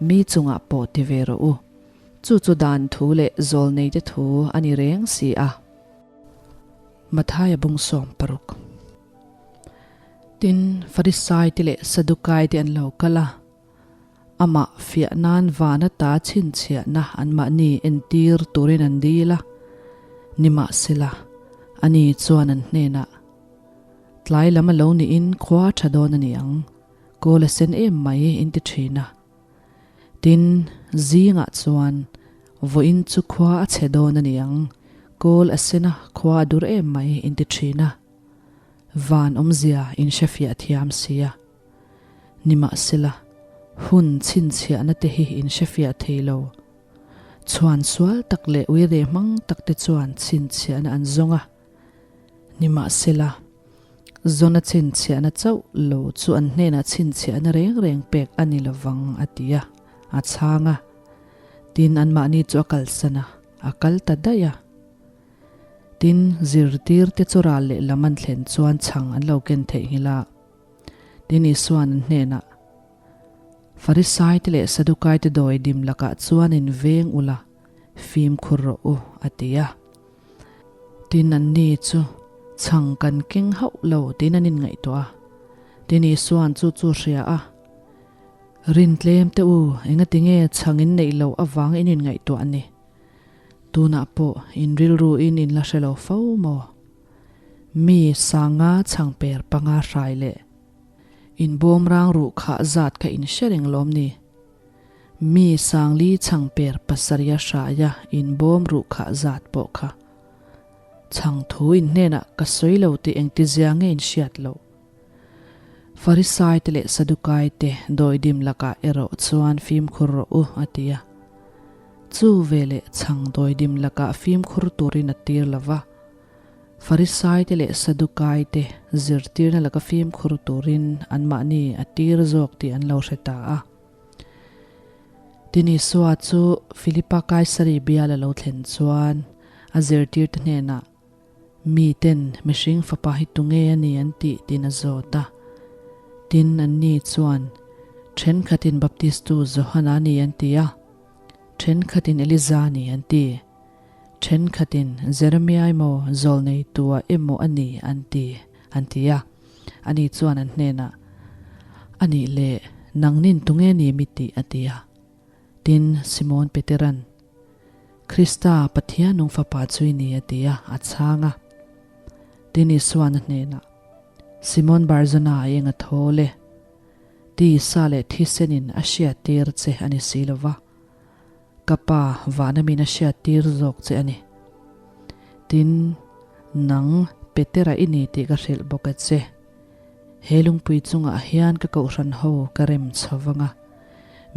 mi chungah pawh ti ve rawh u. Chu chu dan thu leh zawlneite thu a ni reng si a. Mathaia bung 60. Tin, Farisaite leh Sadukaite an lo kal a, amah fiah nan van ata chhinchhiahna anmahni entir turin an dil a, nimahsela, ani chuan an hnenah, Tlai lam a lo niin khua tha dawn a ni ang, kawl a sen em mai in ti thin a. Tin, zingah chuan vawiin chu khua a chhe dawn a ni ang, kawl a sen a, khua a dur em mai in ti thin a. Van awmzia in hrefiah thiam si a. Nimahsela, hun chhinchhiahna te hi in hrefiah thei lo. Chhuan sual tak leh uire hmang tak te chuan chhinchhiahna an zawng a. Nimahsela, zawna chhinchhiahna chauh lo chu an hnenah chhinchhiahna reng reng pek a ni lovang, a ti a, a chhang a. Tin, anmahni chu a kalsan a, a kal ta daih a. Tin, zirtirte chu ral lehlam an thlen chuan chhang an lo ken theihnghilh a. Tin, Isua'n an hnenah, Farisaite leh Sadukaite dawi dim lakah chuan in veng ula, fimkhur rawh u, a ti a. Tin, anni chu chhang kan keng hauh lo tiin an inngaihtuah a. Tin, Isua'n chu chu hria a, Rin tlem teh u, engatinge chhang in neih loh avang in inngaihtuah a ni? Tunah pawh in rilru in in la hre lo fo maw? Mi sanga chhangper panga hrai leh inbawmrang ruh khah zat kha in hre reng lawm ni? Mi sangli chhangper pasarih a hraia inbawm ruh khah zat pawh kha chhang thu in hnenah ka sawi lo tih engtizia nge in hriat loh? Farisaite leh Sadukaite dawidim lakah erawh chuan fimkhur rawh u, a ti a. Chu veleh chhang dawidim lakah fimkhur turin a tir lo va. Farisaite leh Sadukaite zirtirna laka fimkhur turin anmahni a tir zawk tih an lo hre ta a. Tin Isua chu Filipa Kaisari bial a lo thlen chuan a zirtirte hnenah, Miten mihring fapa hi tunge a ni an tih tiin a zawt a. Tin anni chuan, Thenkhatin Baptistu Johana a ni an ti a, thenkhatin Eliza a ni an ti. Thenkhatin, Jeremia emaw, Zawlneitua emaw a ni, an ti, an ti a. Ani chuan an hnenah, A nih leh, nangnin tunge ni mi tih? a ti a. Tin, Simon Peteran, Krista, Pathian nung Fapa chu i ni, a ti a, a chhang a. Tin, Isuan a hnenah, Simon Barzona, i eng a thawl e. Tisa leh thisenin a hriattir che a ni si lo va, ka Pa vana min a hriattir zawk che a ni. Tin, nang Petera i ni tih ka hrilh bawk a che. He lungpui chungah hian ka kohhran ho ka rem chho vang a,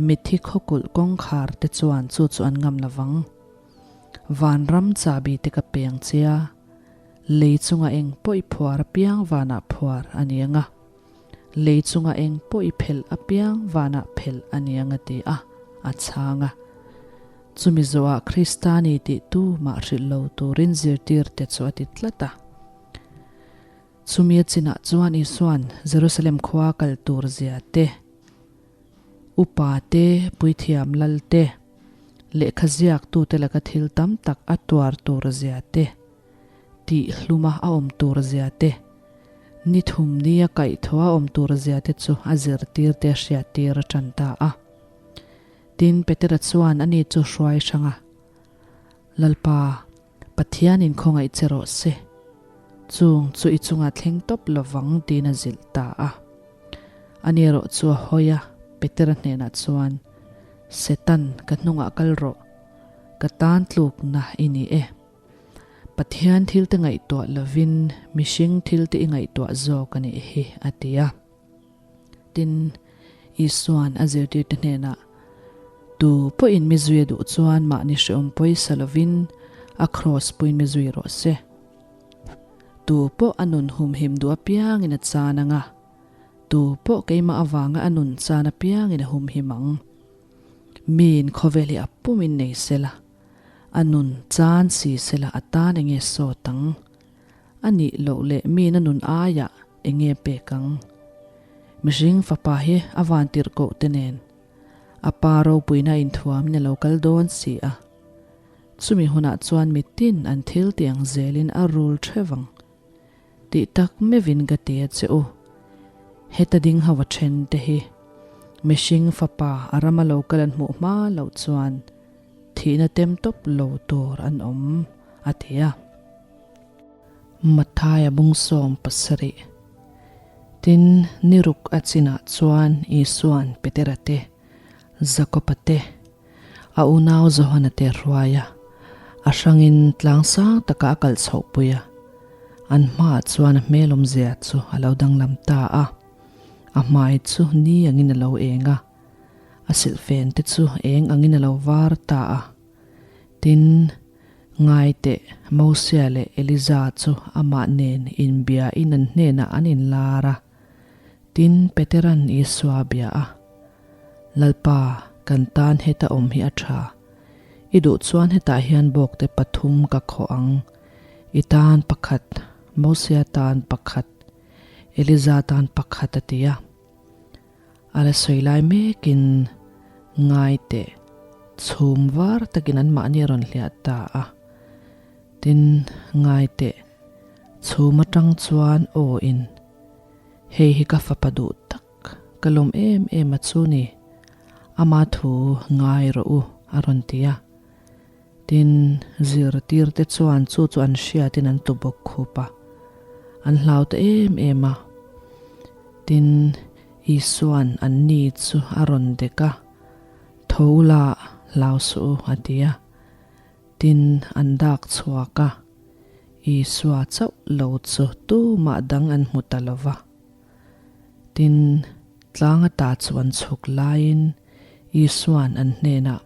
mitthi khawkulh kawngkhar te chuan chu chu an ngam lo vang. Vanram chahbi te ka peng che a, lei chunga eng pawh i phuar apiang vanah phuar a ni ang a, lei chunga eng pawh i phelh apiang vanah phelh a ni ang a ti a, a chhang a. Chumi zawhah Krista ni tih tu mah hrilh lo turin zirtirte chu a ti tlat a. Chumi a chinah chuan Isua'n Jerusalem khua kal tur zia te, upa te, puithiam lal te, lehkha ziaktute laka thil tam tak a tuar tur zia te, tih hluma a awm tur zia te, ni thum nia kaihthawh a awm tur zia te chu a zirtirte a hriattir a tan ta a. Tin, Petera chuan ani chu hruai hrang a, Lalpa, Pathianin khawngaih che rawh se. Chung chu i chungah thleng tawp lovang tiin a zilh ta a. Ani erawh chu a hawi a, Petera hnenah chuan, Setan, ka hnungah kal rawh. Ka tan tlukna i ni e. Pathian thilte ngaihtuah lovin mihring thilte i ngaihtuah zawk a nih hi, a ti a. Tin, Isua'n a zirtirte hnenah, Tu pawhin mi zui a duh chuan mahni hrehawm pawisa lovin a kraws puiin mi zui rawh se. Tu pawh a nun humhim duh apiangin a chan ang a, tu pawh keimah avanga a nun chan apiangin a humhim ang. Miin khawvel hi a pumin nei sela, a nun chan si sela a tan enge sawt ang? A nih loh leh miin a nun aiah eng nge pek ang? Mihring fapa hi a van tirh koh te nen a pa ropuina inthuamin a lo kal dawn si a. Chumi hunah chuan mitin an thil ti ang zelin a rul theuh ang. Tih tak meuhin ka ti a che u. Heta ding ho a then te hi mihring fapa a rama lo kal an hmuh hma loh chuan thihna tem tawp lo tur an awm a ti a. Mathaia bung 70. Tin, ni ruk a chinah chuan Isua'n Petera te, Jakoba te, a unau Johana te hruai a, a hrangin tlang sang takah a kalh chhohpui a. An hmaah chuan a hmel awmzia chu a lo danglam ta a, a hmai chu ni angin a lo eng a, a silhfen te chu eng angin a lo var ta a. Tin, Ngai teh, Mosia leh Eliza chu amah nen inbiain an hnenah an inlar a. Tin, Petera'n Isua a bia a, Lalpa, kan tan heta awm hi a tha. I duh chuan hetah hian bawkte pathum ka khawh ang, i tan pakhat, Mosia tan pakhat, Eliza tan pakhat a ti a. A la sawi lai mekin ngai teh chhum var takin anmahni a rawn hliah ta a. Tin, ngai teh chhum atang chuan aw in, Hei hi ka fapa duh tak, ka lawm em em a chu ni, ama thu ngai rawh u a rawn ti a. Tin, zirtirte chuan chu chu an hriatin an tu bawk khup a, an hlau ta em em a. Tin, Isua'n anni chu a rawn dek a, Tho la, hlau suh u, a ti a. Tin, an dak chhuak a, Isua chauh lo chu tumah dang an hmu ta lo va. Tin, tlang ata chu an chhuk laiin Isua'n an hnenah,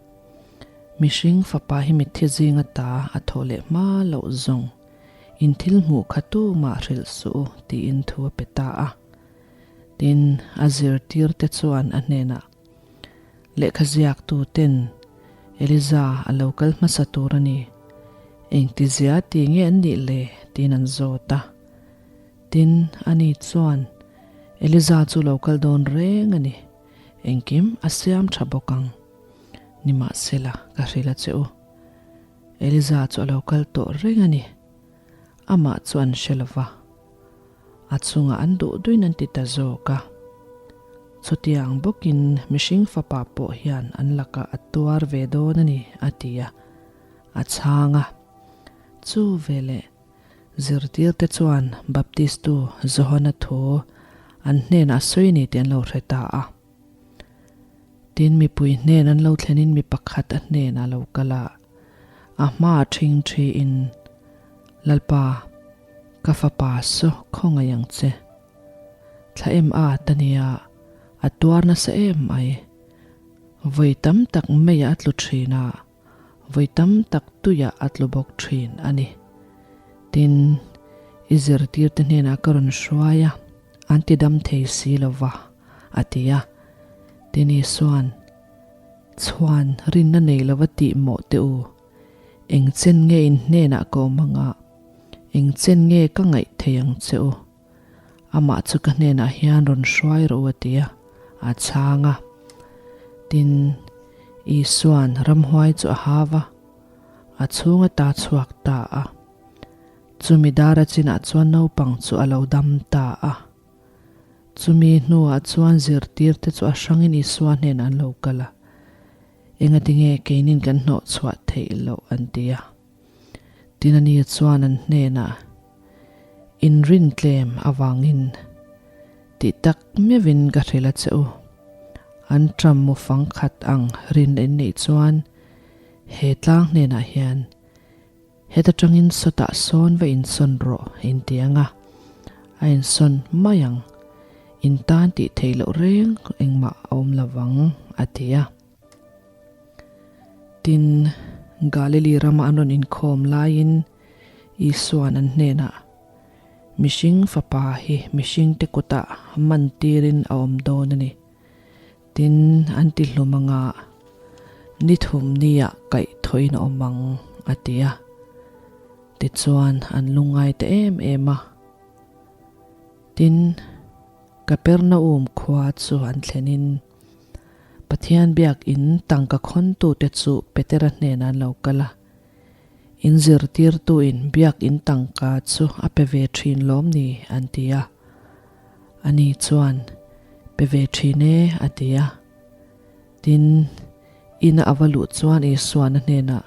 Mihring fapa hi mitthi zing ata a thawh leh hma loh zawng, in thil hmuh kha tumah hrilh suh u, tiin thu a pe ta a. Tin, a zirtirte chuan a hnenah, Lehkha ziaktuten Eliza a lo kal hmasa tur a ni, engtizia ti nge an nih le? tiin an zawt a. Tin, ani chuan, Eliza chu lo kal dawn reng a ni, engkim a siam tha bawk ang. Nimahsela, ka hrilh a che u. Eliza chu a lo kal tawh reng a ni. Amah chu an hre lo va, a chungah an duh duin an ti ta zawk a. Chutiang bawkin mihring fapa pawh hian an lakah a tuar ve dawn a ni, a ti a, a chhang a. Chu veleh Zirtirte chuan Baptistu Johana thu an hnenah a sawi ni tih an lo hre ta a. Tin, mipui hnen an lo thlenin mi pakhat a hnenah a lo kal a, a hmaah ṭhing ṭhiin, Lalpa, ka fapa saw khawngaih ang che. Thla em at a nia, a tuar nasa em mai. Vawi tam tak meiah a tlu ṭhin a, vawi tam tak tuiah a tlu bawk ṭhin a ni. Tin, i zirtirte hnenah ka rawn hruai a, an ti dam thei si lo va, a ti a. Tin, Isua'n, Chhuan rinna nei lova tih mawh teh u, eng chen nge in hnenah ka awm anga, eng chen nge ka ngaih thei ang che u? Amah chu ka hnenah hian rawn hruai rawh u a ti a, a chhang a. Tin, Isua'n ramhuai chu a hau a, a chhung ata chhuak ta a. Chumi dara chinah chuan naupang chu a lo dam ta a. Chumi hnuah chuan zirtirte chu a hrangin Isua hnenah an lo kal a, Engatinge keinin kan hnawh chhuah theih loh an ti a. Tin ani chuan an hnenah, Inrin tlem avangin tih tak meuhin ka hrilh a che u. An ṭam mu fang khat ang rin in neih chuan he tlang hnenah hian heta ṭangin sawtah sawn va insawn rawh in ti ang a, a insawn mai ang. In tan tih theih loh reng engmah a awm lo vang, a ti a. Tin, Galili rama an rawn inkhawm laiin Isua'n an hnenah, Mihring Fapa hi mihringte kutah man tirin a awm dawn a ni. Tin, an ti hlum anga ni thum niah kaih thawhin a awm ang, a ti a. Tichuan, an lungngai ta em em a. Tin, Kapernaum khua chu an thlenin, Pathian biak in tangka khawntute chu Petera hnenah an lo kal a. In zirtirtuin biak in tangka chu a pe ve thin lawm ni? an ti a. Ani chuan, Pe ve thin e, a ti a. Tin, ina a va luh chuan Isuan a hnenah,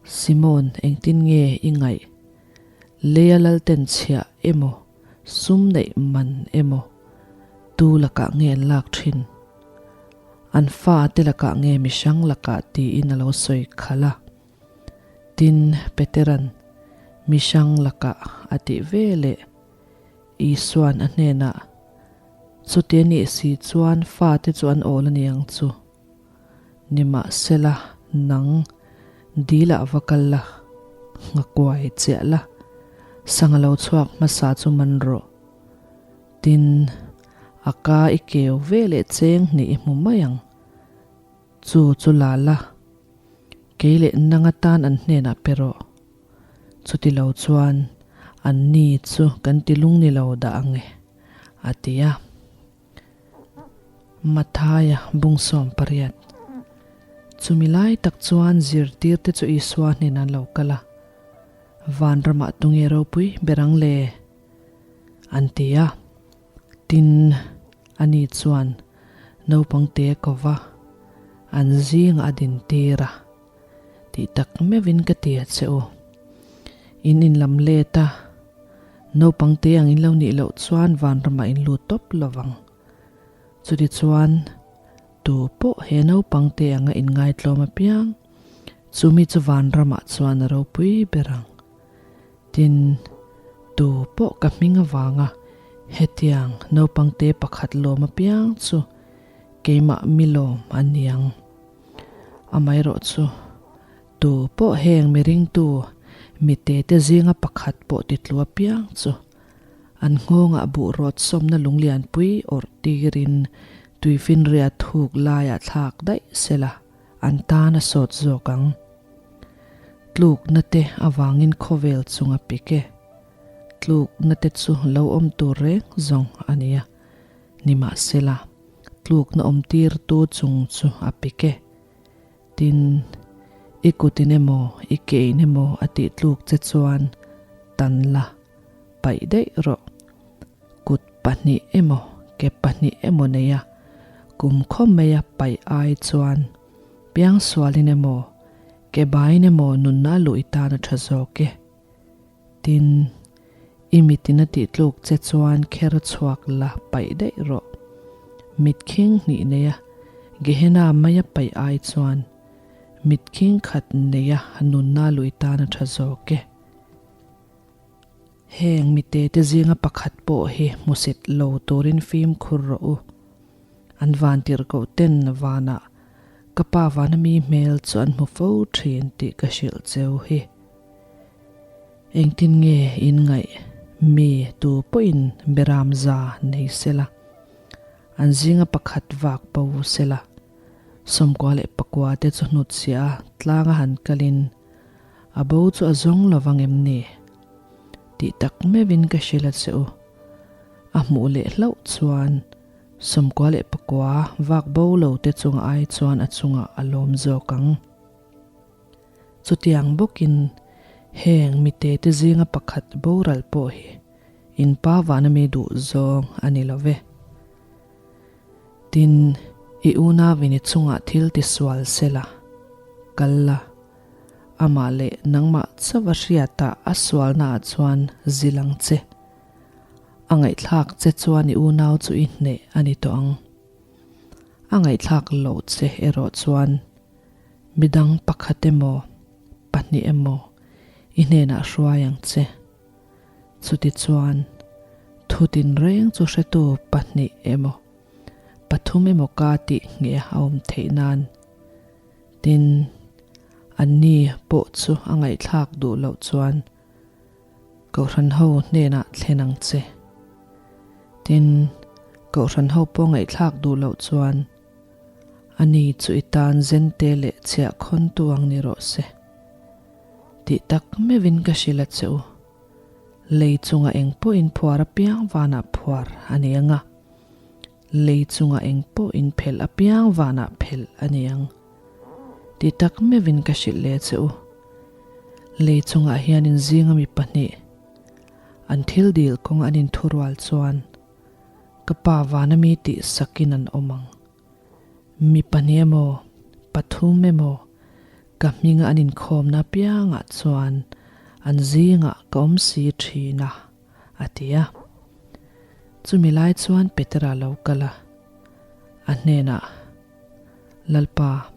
Simon, engtin nge i ngaih? Leia lalten chhiah emaw, sum neih man emaw, tu lakah nge an lak thin? An fa te lakah nge mihrang lakah tiin a lo sawi khalh a. Tin, Petera'n mihrang lakah a tih ve leh Isua'n a hnenah, Chuti a nih si chuan fa te chu an awl a ni ang chu. Nimahsela, nang dilah va kal la, nghakuai chiah la, sangha lo chhuak hmasa chu man rawh. Tin, a ka i keu ve leh cheng hnih i hmu mai ang. Chu chu la la, kei leh nang atan an hnenah pe rawh. Chuti lo chuan an ni chu kan ti lung ni lo dah ang e, a ti a. Mathaia bungsawm pariat. Chumi lai tak chuan zirtirte chu Isua hnenah an lo kal a, Vanramah tunge ropui ber ang le? An ti a. Tin, ani chuan naupangte a ko va, an zingah a dintir a. Tih tak meuhin ka ti a che u. In inlam let a, naupangte ang in lo nih loh chuan vanramah in lut tawp lo vang. Chutichuan, tu pawh he naupangte anga inngaitlawm apiang, chumi chu vanramah chuan a ropui ber ang. Tin, tu pawh ka hming avanga hetiang naupangte pakhat lawm apiang chu keimah mi lawm a ni ang. Amaherawh chu, tu pawh heng mi ringtu mite te zinga pakhat pawh titlu apiang chu an nghawngah buh rawt sawmna lunglianpui awrh tirin tuifinriat thuk laiah thlak daih sela an tan a sawt zawk ang. Tlukna te avangin khawvel chung a pik e. Tlukna te chu lo awm tur reng zawng a nia. Nimahsela, tlukna awm tirtu chung chu a pik e. Tin, i kutin emaw, i kein emaw a tih tluk che chuan tan la, paih daih rawh. Kut pahnih emaw, ke pahnih emaw neia kum khawm maia paih ai chuan piangsualin emaw, ke baiin emaw nunna luh i tan a tha zawk e. Tin, i mitin a tih tluk che chuan kher chhuak la paih daih rawh. Mit khing hnih neia. Gehenna maia paih ai chuan mit khing khat neia nunna lui tan a tha zawk e. Heng mite te zinga pakhat pawh hi hmusit lo turin fimkhur rawh u. An van tirhkoh ten vanah ka pa vana mi hmel chu an hmu fo thin tih ka hrilh cheu hi. Engtin nge in ngaih mi tu pawhin beram za nei sela, an zinga pakhat vak bo sela, 98 leh 9 te chu hnutchhiah a tlanga han kalin a bo chu a zawng lo vang em ni? Tih tak meuhin ka hrilh a che u. A hmuh leh hlauh chuan 99 vak bo lo te chunga ai chuan a chungah a lawm zawk ang. Chutiang bawkin heng mite te zinga pakhat boral pawh hi in pa vana mi duh zawng a ni lo ve. Tin, i unauin i chungah thil tisual sela, kal la, amah leh nangmah chauh a hriatah a sualnaah chuan zil ang che. A ngaihthlak che chuan i unau chu i hneh a ni tawh ang. A ngaihthlak loh che erawh chuan midang pakhat emaw, pahnih emaw i hnenah hruai ang che. Chutichuan, thu tinreng chu hretu pahnih emaw, pathum emaw ka tih ngheh a awm theih nan. Tin, anni pawh chu a ngaihthlak duh loh chuan Kohhran ho hnenah thlen ang che. Tin, Kohhran ho pawh ngaihthlak duh loh chuan ani chu i tan zente leh chhiah khawntu ang ni rawh se. Tih tak meuhin ka hrilh a che u. Lei chunga eng pawh in phuar apiang vanah phuar a ni ang a, lei chunga eng pawh in phelh apiang vanah phelh a ni ang. Tih tak meuhin ka hrilh leh che u. Lei chungah hian in zinga mi pahnih an thil dil kawng an inthurual chuan ka pa vana mi tih sakin an awm ang. Mi pahnih emaw, pathum emaw ka hminga an inkhawmna apiangah chuan an zingah ka awm si thin a, a ti a. Chumi lai chuan Petera lo kal a, a hnenah, Lalpa,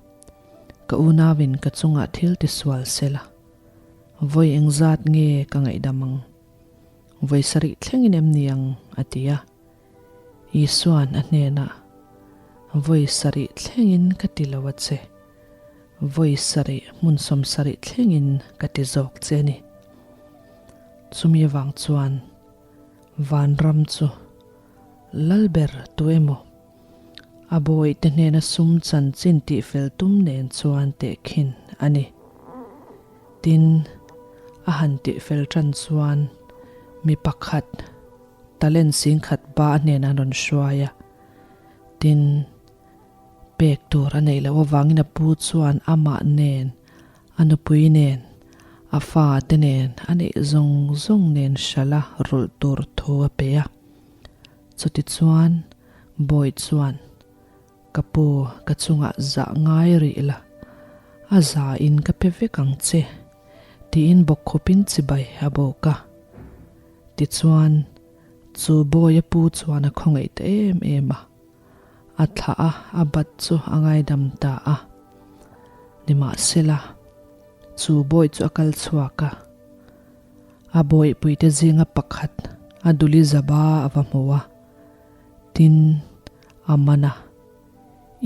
ka unauin ka chungah thil tisual sela, vawi engzat nge ka ngaihdam ang? Vawi sarih thlengin em ni ang? a ti a. Isua'n a hnenah, Vawi sarih thlengin ka ti lo a che, vawi sarih hmun 70 thlengin ka ti zawk che a ni. Chumi avang chuan vanram chu Lalber tu emaw a bawihte hnena sum chanchin tihfel tum nen chuan tehkhin a ni. Tin, a han tihfel tan chuan mi pakhat, Talent singkhat ba a hnenah an rawn hruai a, tin, pek tur a neih loh avangin a pu chuan amah nen, a nupui nen, a fate nen, a neih zawng zawng nen hralh a rulh tur thu a pe a. Chutichuan, Bawi chuan, Ka pu, ka chungah zah ngai rih la, a za in ka pe vek ang che, tiin bawkkhupin chibai a bawk a. Tichuan, chu bawi a pu chuan a khawngaih ta em em a, a thlah a, a bat chu a ngaidam ta a. Nimahsela, chu bawi chu a kal chhuak a, a bawihpuite zinga pakhat a duli zaba a va hmu a. Tin, a man a,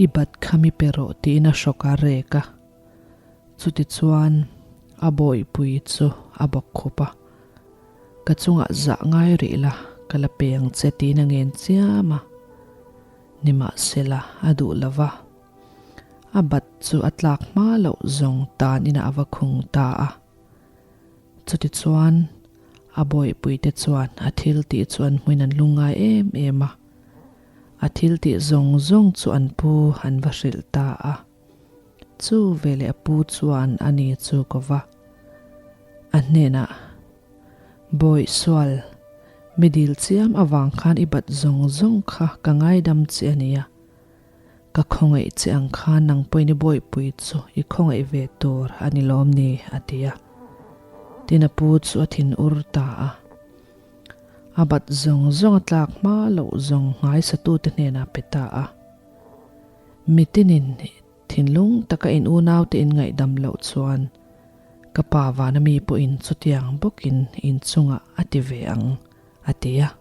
I bat kha mi pe rawh tiin a hrawk a rek a. Chutichuan a bawihpui chu a bawk khup a, Ka chungah zah ngai rih la, ka la pe ang che tiin a ngen chiam a. Nimahsela, a duh lo va. A bat chu a tlak hma loh zawng tan inah a va khung ta a. Chutichuan a bawihpuite chuan a thil tih chu an hmuin an lungngai em em a, a thil tih zawng zawng chu an pu an va hrilh ta a. Chu veleh a pu chuan a ni chu ko va, a hnenah, Bawih sual, mi dil chiam avang khan i bat zawng zawng kha ka ngaidam che a nia. Ka khawngaih che ang khan nang pawhin i bawihpui chu i khawngaih ve tur a ni lawm ni? a ti a. Tin a pu chu a thin ur ta a. A bat zawng zawng a tlak hma loh zawng nghaisatute hnenah pe ta a. Mitinin thinlung taka in unaute in ngaihdam loh chuan ka Pa vana mi pawhin chutiang bawkin in chungah a ti ve ang, a ti a.